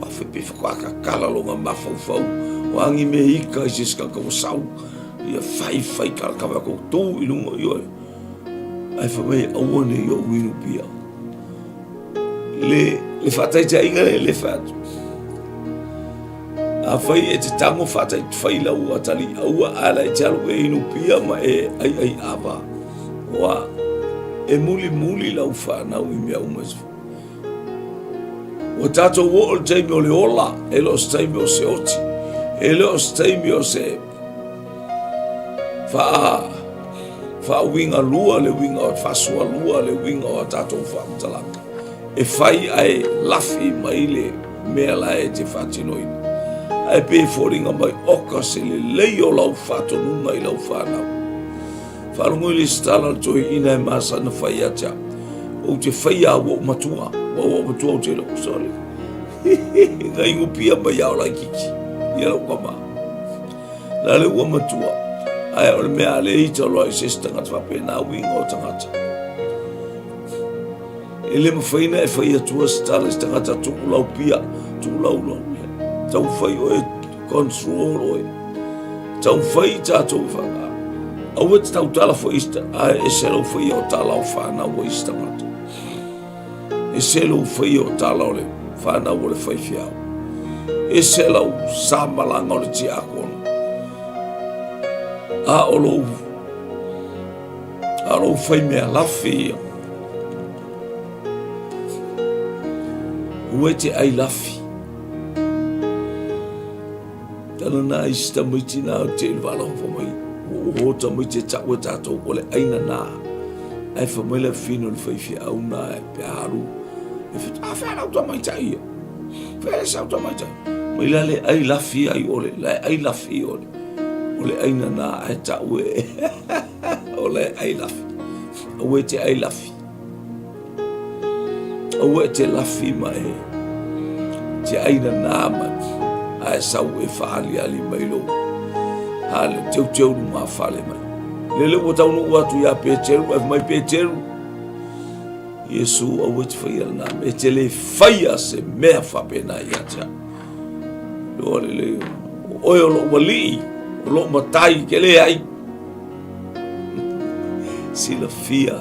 Afe pe whakaakakala longa mafaufau o angi me ika i se skaka ua sau ia fai fai kalakawe ko tū i lunga i oe. Ai fa mai aua nei o inu pia. Le le whataitaiga le le whatu. A fai e te tango whatai whai lau atali aua ala e te alu e inu pia ma e ai ai ava. Oa e muli muli lau whanau i mea uma Ua tatou oo i le taimi o le ola, e le o se taimi o se oti, e le o se taimi o se faa faauiga lua le uiga o faasoa lua le uiga o a tatou faamatalaga. E fai ae lafi mai le mea la e te faatinoina. Ae pei e foliga mai oka se lelei o lau faatonuga i lau fanau. Faalogo i le isi tala a le toeaina e masani ona fai ia te au. Ou te faia ua ou matua, ua ou matua ou te iloa, sorry. Na inupia mai a o laititi, ia lou tama. La le ua matua, ae o le mea a le ita loa i se isi tagata faapena uiga o tagata. E le mafai ona e fai atua se tala i se tagata tuu lau pia, tuu lau lau mea. Taumafai oe, control oe. Taumafai i tatou i whanga. Aua te tautala foi i se, ae ese lau faia o tala o whanau o isi tagata. Ese lou faia o tala o le whanau o le faifeau. Ese lau samalaga o le tiakono. A o lou A o lou fai mea lafi ia. Ua e te ai lafi. Tala nā isi tamaiti nā o te ili waloho fa mai. Ua o tamaiti e tau e tātou o le aina nā. Ai fa mai le fino le fai fi au nā e pe alu. E fa a whea lau tamaiti ai ia. Whea le sau tamaiti ai. Mai la le ai lafi ai ole. La e ai lafi ole. O le aina nā e tau e. O le ai lafi. Aua e te ai lafi. Aua e te lafi ma e te ai nana ma ae sau e faaliali mai lou hale teuteu lumafale mai. Lele ua taunuu atu ia Peteru, ae fai mai Peteru, Iesu aua e te faia lena mea, e te le faia se mea faapena ia te au. Loa lelei, o oe o lou alii, o lou matai, ke leai. Silafia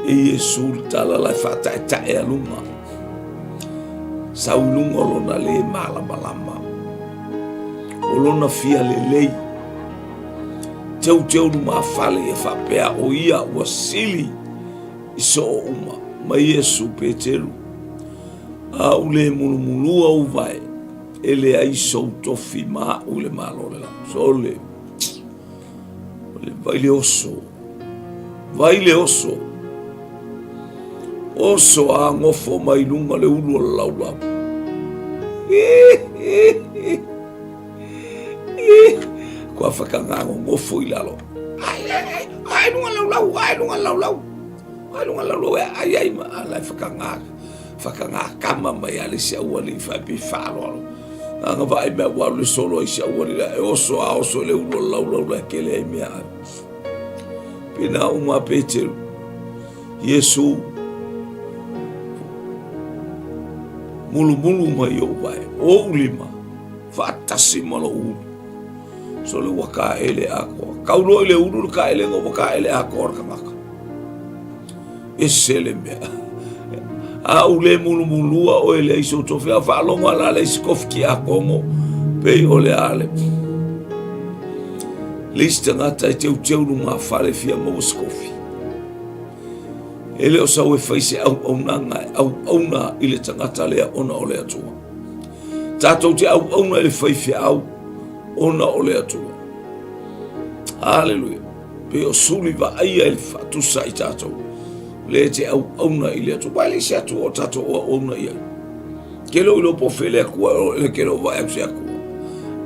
e Iesu le tala la e faataetae a luga. Sau i luga o lona le malamalama, o lona fia lelei. Teuteu lumafale ia faapea o ia ua sili i soo uma ma Iesu Peteru. A u le mulumulua ou vae, e leai sou tofi ma a'u i le Malo o le Lagi. Sole, o le vai le oso, vai le oso, oso a gofo mai luga le ulu o le laulau. Kua whakangāngongofo i lalo. Ai, ai, ai, ai lunga laulau, ai lunga laulau. Ai lunga laulau e ai ai ma ala e whakangā, whakangā kama mai a le si auali i whae pi whaaloalo. Anga vaai mea ua le solo ai si auali la e oso a oso le ulu o laulau la kele ai mea ai. Pena uma Peteru. Iesu mulumulu mai ou vae, o ou lima, faatasi ma lou ulu. So le ua kaele akoa. Kau loa i le ulu le kaelega ua kaele akoa le kanaka. Ese le mea. A u le mulumulua oe leai sou tofi, a faalogo a la le isi kofi tiakono, pei o le a le. Le isi tagata e teuteu lumafale fia maua se kofi. E le o sau e fai se auaunaga e auauna i le tagata lea ona o le Atua. Tatou te auauna i le faifeau ona o le Atua. Haleluia. Pei o suli vaaia i le faatusa i tatou. Le te auauna i le Atua. Ua e le se Atua o tatou o auauna i ai. Ke lo iloa po o fea le Atua e o le ke lo vaai atu se Atua.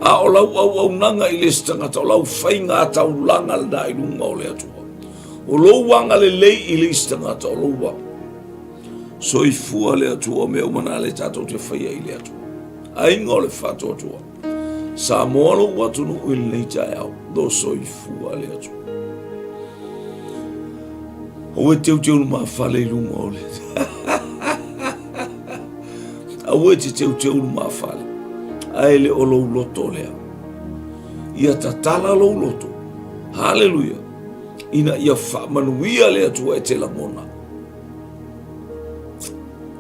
A o lau auaunaga i le isi tagata, o lau faiga taulaga lena i luga o le Atua. O lou agalelei i le isi tagata, o lou soifua le Atua, mea uma na le tatou te faia i le Atua. Aiga o le faatuatua. Samoa lou atunuu i lenei taeao, lo soifua le Atua. Aua e teuteu lumafale i luga o le... Aua e te teuteu lumafale, ae le o lou loto lea. Ia tatala lou loto. Haleluia. Ina ia faamanuia le Atua e te lagona.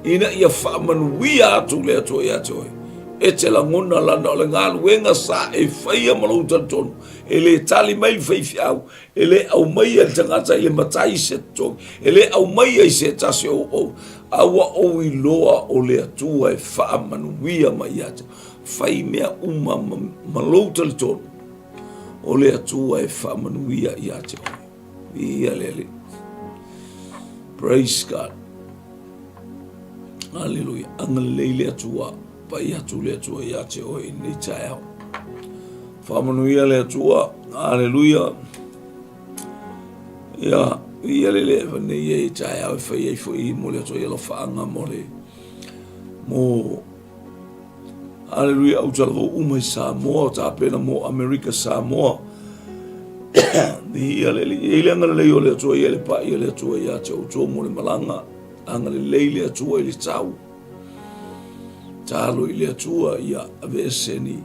Ina ia faamanuia atu le Atua ia te oe. E te lagona lana o le galuega sa e faia ma lou talitonu. E le tali mai le faifeau, e le aumaia le tagata i le matai se totogi, e le aumaia i se tasi o ou, a ua ou iloa o le Atua e faamanuia mai ia te Fai mea uma ma, ma lou talitonu, o le Atua e faamanuia ia te oe. Ia le Alii. Praise God. Aleluia. Agalelei le Atua. Pai atu le Atua ia te oe i lenei taeao. Faamanuia le Atua. Aleluia. Ia. Ia le le ava nei e taeao e fai ai foi mo le atu ai alofaaga mo le mo Aleluia au talavou uma i Samoa o tapena mo Amerika Samoa. Ia le i le agalelei o le Atua ia le paia le Atua ia te outou mo le malaga. Agalelei le Atua i le tau. Talo i le Atua ia aveese ni.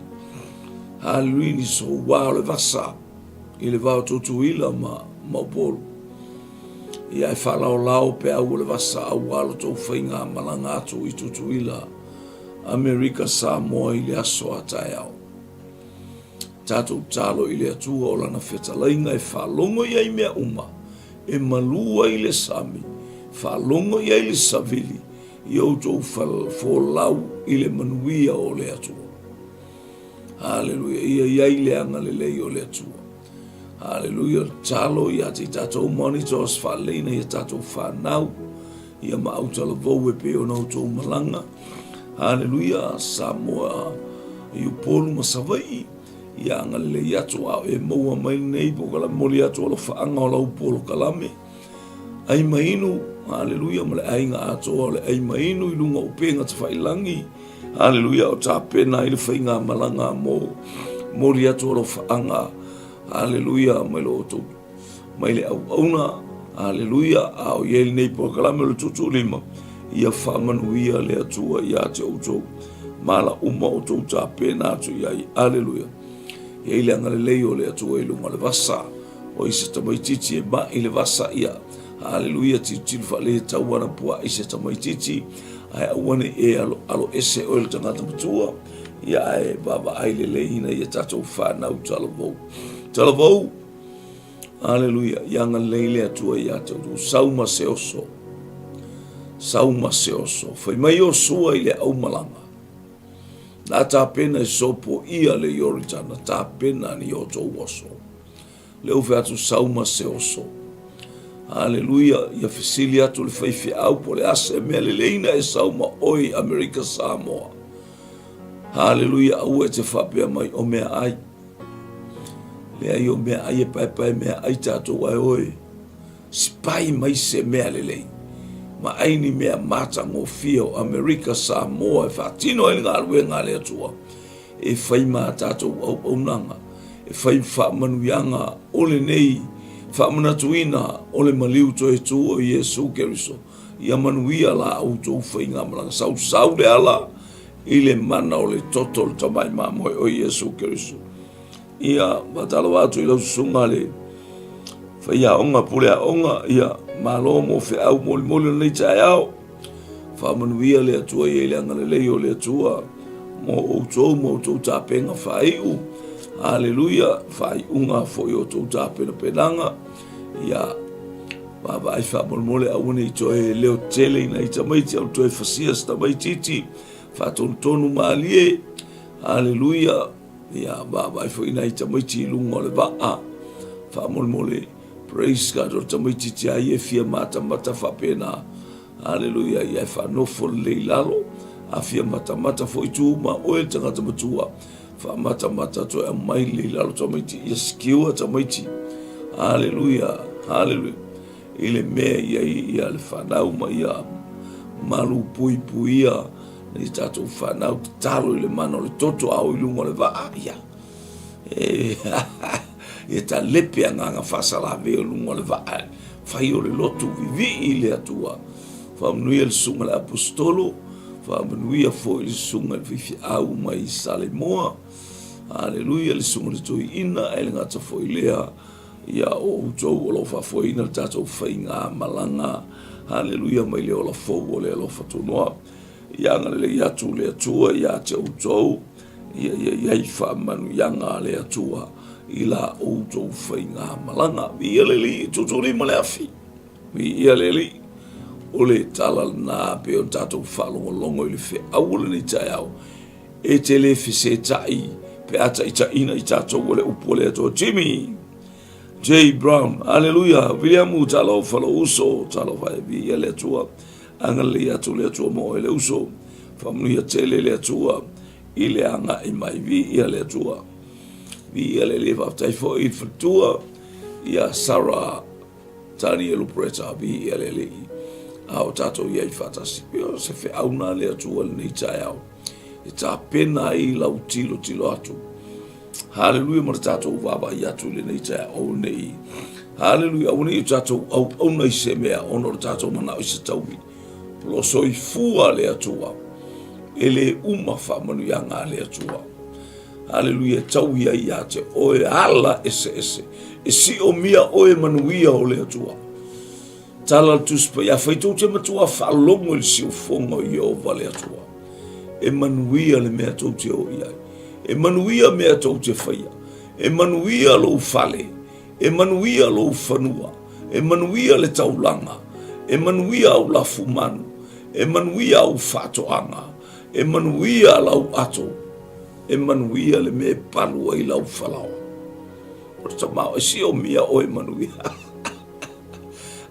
Haleluia ni soua o le vasa i le va o Tutuila ma Upolu. Ia e faalaolao peau o le vasa aua lo tou faiga malaga atu i Tutuila, Amerika Samoa i le aso a taeao. Tatou talo i le Atua o Lana fetalaiga e faalogo i ai mea uma, e malū ai le sami, faalogo i ai le savili, i outou folau i le manuia o le Atua. Haleluia, ia i ai le agalelei o le Atua. Haleluia, talo ia te i tatou monitors faaleina ia tatou whanau, ia ma autalavou e pei ona outou malaga. Haleluia, Samoa i Upolu ma Savaii, ia agalelei atu a o e maua mai lenei polokalame, momoli atu alofaaga o lau polokalame. Ai ma inu, haleluia, ma le aiga atoa o le ai ma inu i luga o upega tafailagi, Haleluia, o tapena ai le faigamalaga mo moli atu alofaaga. Haleluia, mai lo outou mai le auauna. Haleluia, a o i ai lenei polokalame o le tuutuulima, ia faamanuia le Atua ia te outou ma ala uma o outou tapena atu i ai. Haleluia. I ai le agalelei o le Atua i luga o le vasa. O i se tamaitiiti e mai le vasa ia. Haleluia, tilotilo faaletau ana puaa i se tamaitiiti, ae aua ne i e alo, alo ese oe le tagata matua, ia ae vaavaai lelei ina ia tatou fanau talavou. Talavou, haleluia, ia agalelei le Atua ia te outou, sau ma se oso, sau ma se oso, fai mai Iosua i le aumalaga, na tapena e sopoia le Ioritana, tapena ni outou oso. Le ofe atu sau ma se oso. Aleluia, ia fesili atu le faifeau po le a se mea lelei na e sau ma oe i Amerika Samoa. Haleluia, aua e te faapea mai o mea ai. Leai o mea ai e paepae mea ai tatou ae oe. Sipai mai se mea lelei. Ma ai ni mea matagofie o Amerika Samoa e faatino ai le galuega a le Atua. E fai ma a tatou auaunaga, e fai ma faamanuiaga o lenei faamanatuina o le maliu toe tu o Iesu Keriso. Ia manuia la outou faigamalaga. Sausau le ala i le mana o le toto o le Tamai Mamoe o Iesu Keriso. Ia, faatalofa atu i lau susuga le faiaoga, pule aoga, ia, malo mo feau molimoli o lenei taeao. Faamanuia le Atua ia i le agalelei o le Atua mo outou ma outou tapena faaiu. Aleluia, faaiuga foi o outou tapenapenaga. Ia, vaavaai faamolemole aua ne i toe leo tele i nai tamaiti, aua toe fasia se tamaitiiti, faatonutonu malie. Aleluia, ia vaavaai foi nai tamaiti i luga o le vaa. Faamolemole, praise God, o le tamaitiiti a ia e fia matamata faapena. Aleluia, ia e faanofo lelei i lalo, a fia matamata foi tu ma oe le tagata matua, faamatamata toe aumai lelei i lalo tamaiti, ia secure tamaiti. Aleluia, aleluia. I le mea ia ia le fanau ma ia malu puipuia nei tatou fanau tatalo i le mana o le toto a o i luga o le vaa, ia. E, ia talepe agaga faasalave o luga o le vaa, fai o le lotu vivii i le Atua. Faamanuia le susuga i le Aposetolo, faamanuia foi le susuga i le faifeau mai Salemoa. Aleluia, le susuga i le Toeaina, ae le gata foi lea, ia o outou o lo o faafoeina le tatou faigamalaga. Aleluia, mai le ola fou o le alofa tunoa. Ia agalelei atu le Atua ia te outou, ia ia i ai faamanuiaga a le Atua i la outou faigamalaga. Viia le Alii, tuutuulima le afi. Viia le Alii. O le tala lena pei ona tatou faalogologo i le feau o lenei taeao, e te le fesetai pe a taitaiina i tatou o le upu a le Atua. Jimmy J. Brown, aleluia, Viliamu, talofa lou uso, talofa e viia le Atua. Agalelei atu le Atua mo oe le uso. Faamanuia tele le Atua i le agai mai. Viia le Atua. Viia le Alii. Faafetai foi i le faletua ia Sarah Tanielu Bretta, viia le Alii, a o tatou i ai faatasi. Pei o se feau na a le Atua i lenei taeao, e tapena ai lau tilotilo atu. Haleluia ma le tatou vaavaai atu i lenei taeao, aua ne i, haleluia, aua ne i o tatou auauna i se mea ona o le tatou manao i se taui. O lo o soifua le Atua, e le uma faamanuiaga a le Atua. Haleluia, e taui ai ia te oe ala eseese, e siomia oe manuia o le Atua. Tala le Tusi Paia, afai tou te matua faalogo i le siufofoga o Ieova le Atua, e manuia le mea tou te o i ai, e manuia mea tou te faia, e manuia lou fale, e manuia lou fanua, e manuia le taulaga, e manuia au lafumanu, e manuia au faatoaga, e manuia lau ato, e manuia le mea e palu ai lau falaoa. O le tamao, e siomia oe manuia.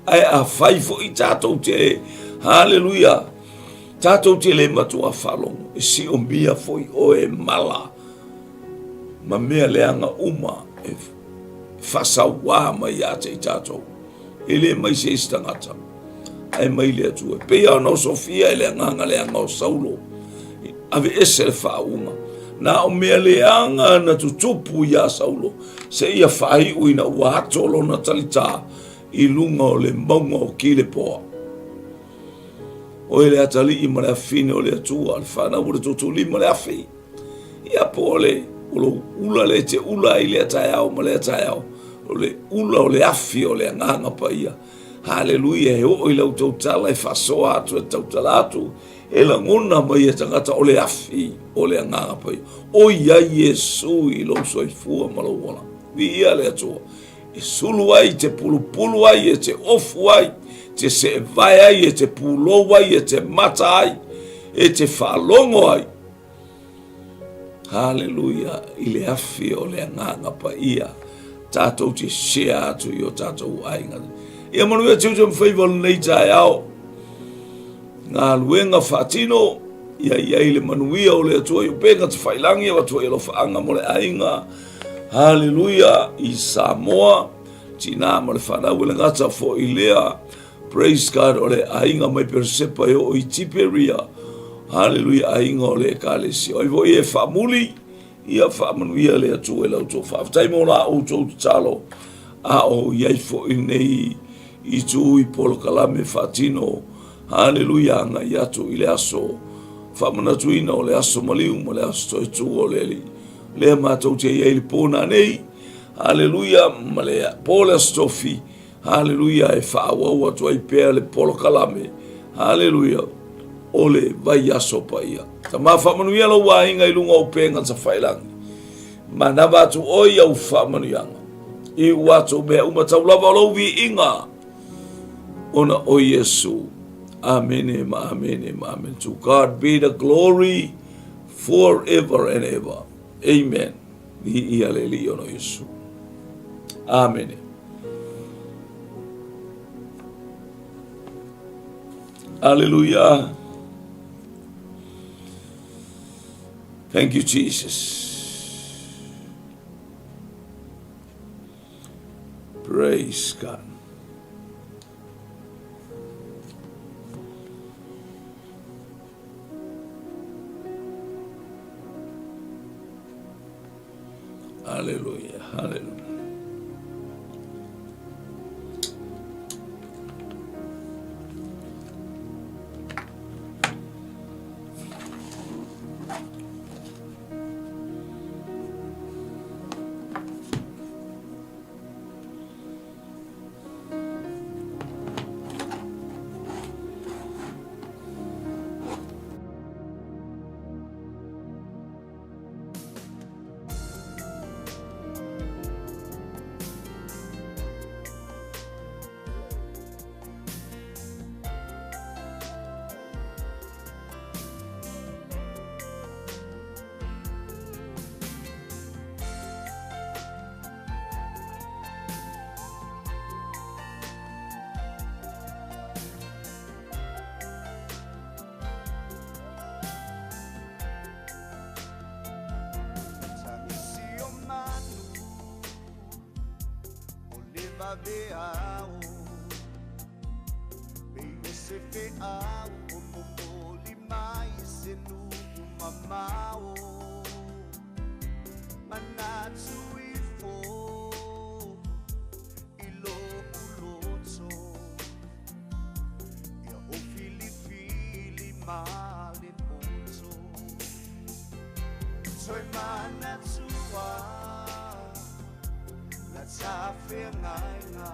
Ae afai foi tatou te, haleluia, tatou te le matua faalogo, e siomia foi oe mala ma mea leaga uma e faasauā mai ia te i tatou. E le mai se isi tagata, ae mai le Atua. E pei lava ona osofia e le agaga leaga o Saulo, aveese le faauuga. Na o mea leaga na tutupu iā Saulo, seia faaiu ina ua ato lona talitā i luga o le mauga o Kilepoa. Oe le atalii ma le afine o le Atua, le fanau o le tuatulima le afi. Ia po o le o lou ula lea e te ula ai lea taeao ma lea taeao, o le ula o le afi o le Agaga Paia. Haleluia, e oo i lau tautala e faasoa atu e tautala atu, e lagona mai e tagata o le afi o le Agaga Paia. O i ai Iesu i lou soifua ma lou ola. Viia le Atua. E sulu ai, te pulupulu ai, e te ofu ai, te seevae ai, e te pulou ai, e te mata ai, e te faalogo ai. Haleluia i le afi o le Agaga Paia tatou te share atu i o tatou aiga. Ia manuia tiute ma faiva o lenei taeao. Galuega faatino, ia i ai le manuia o le Atua i upega tafailangi, avatu ai alofaaga mo le aiga. Haleluia i Samoa, tina ma le fanau e le gata foi lea. Praise God o le aiga mai Peresepa e oo i Tiperia. Haleluia aiga o le Ekalesia. Oi foi e faamuli, ia faamanuia le Atua i la outou faafetai mo la outou tatalo. A o i ai foi nei itu i polokalame faatino. Haleluia agai atu i le aso faamanatuina o le aso maliu ma le aso toetua o le Alii. Lea matou te i ai i le pō nanei. Haleluia ma le pō le aso tofi. Haleluia e faaauau atu ai pea le polokalame. Haleluia o le vaiaso paia. Tama faamanuia lou aiga i luga o upega tafailangi. Manava atu oe i au faamanuiaga. Iu atu mea uma tau lava o lou viiga ona o Iesu. Amene ma amene ma amene. To God be the glory forever and ever. Amen. Viia le Alii ona o Iesu. Amene. Aleluia. Thank you, Jesus. Praise God. Aleluia, aleluia. Fefeau o momoli mai se nuu mamao Manatu ifo i lo'u loto Ia o filifili ma le poto Toe manatua la tafeagaiga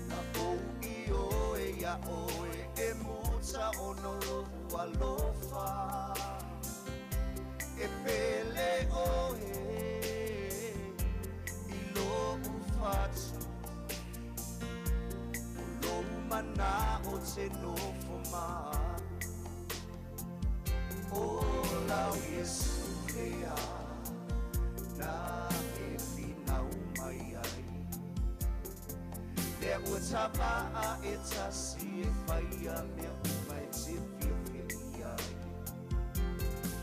Na ou ioe ia oe e muta ona o lou alofa E pele oe i lo'u fatu O lou mana'o te nofo ma a'u O lau Iesu lea na e finau mai ai Lea ua tavaa e tasi e faia mea uma e te fiafia i ai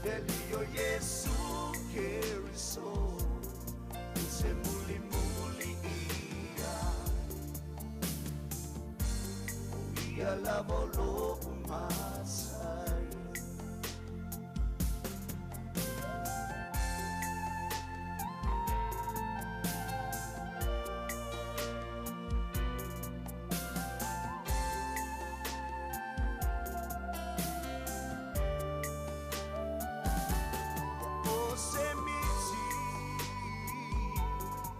Le Alii o Iesu Keriso ou te mulimuli i ai O ia lava o lo'u matai. Ua o se miti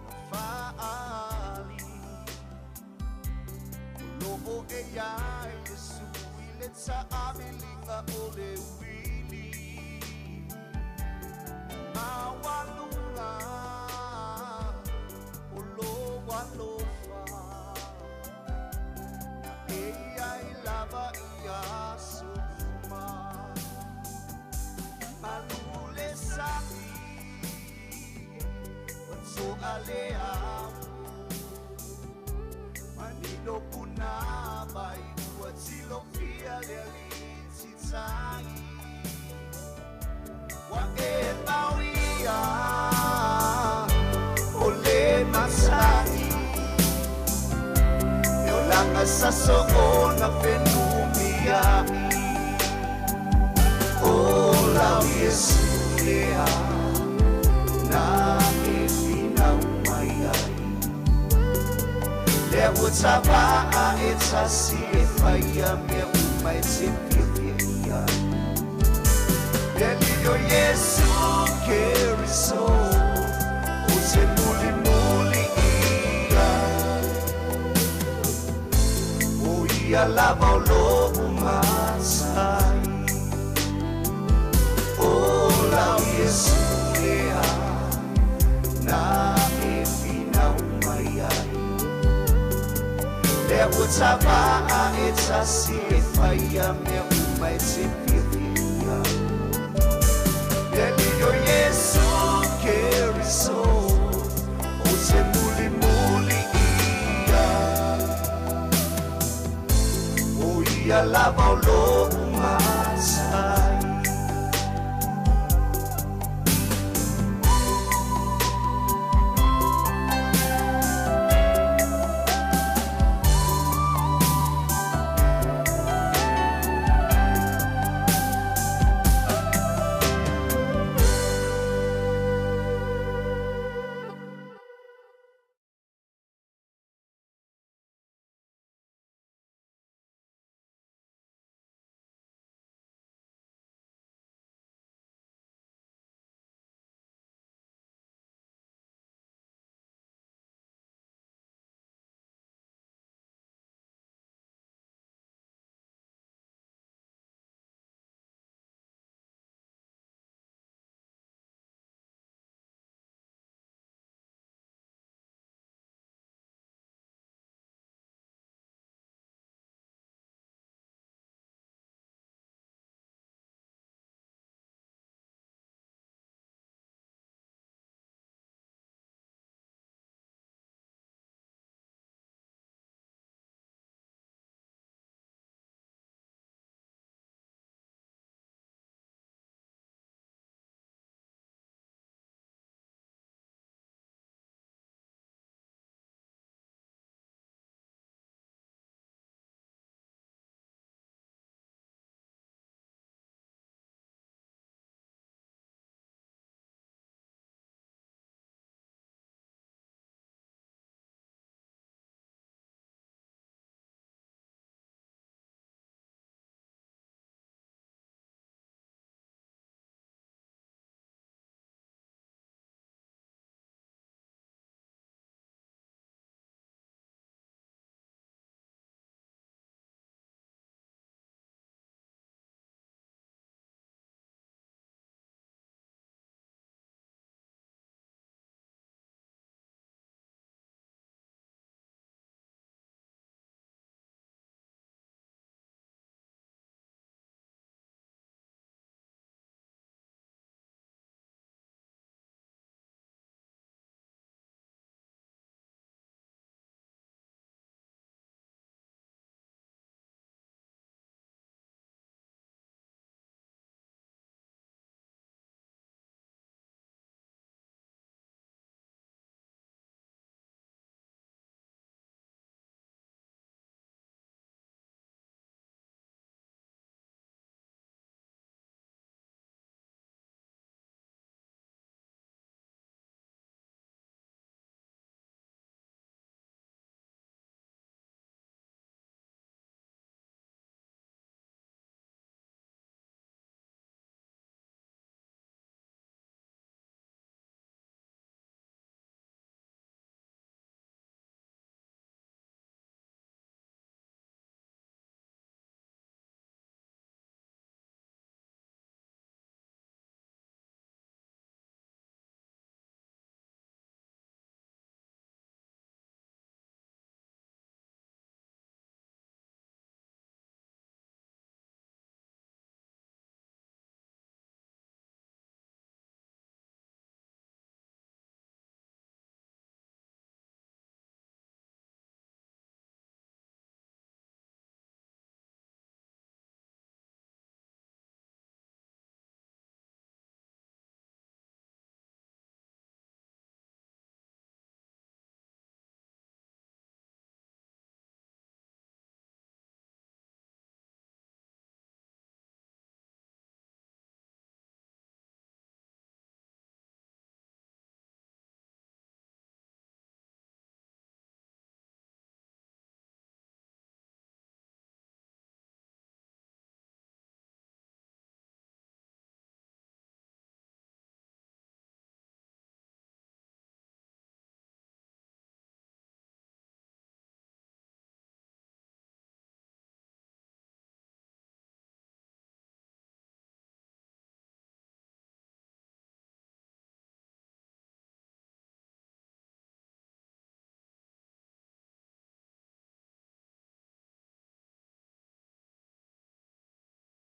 na fa'aali O lo'o e iai Iesu i le ta'amiliga o le uili Maualuga o lou alofa Na e i ai lava i aso uma Malu le sami ua to'a le ao Manino punavai ua tilofia le alii titai Ua e mauia o le masagi E olaga sa soona fenumia'i O lau Iesu lea na e finau mai ai Lea ua tavaa e tasi e faia mea uma e te fiafia i ai Le Alii o Iesu Keriso ou te mulimuli i ai O ia lava o lo'u matai O lau Iesu lea na e finau mai ai Lea ua tavaa e tasi e faia mea uma e te fiafia i ai Le Alii o Iesu Keriso ou te mulimuli i ai O ia lava o lo'u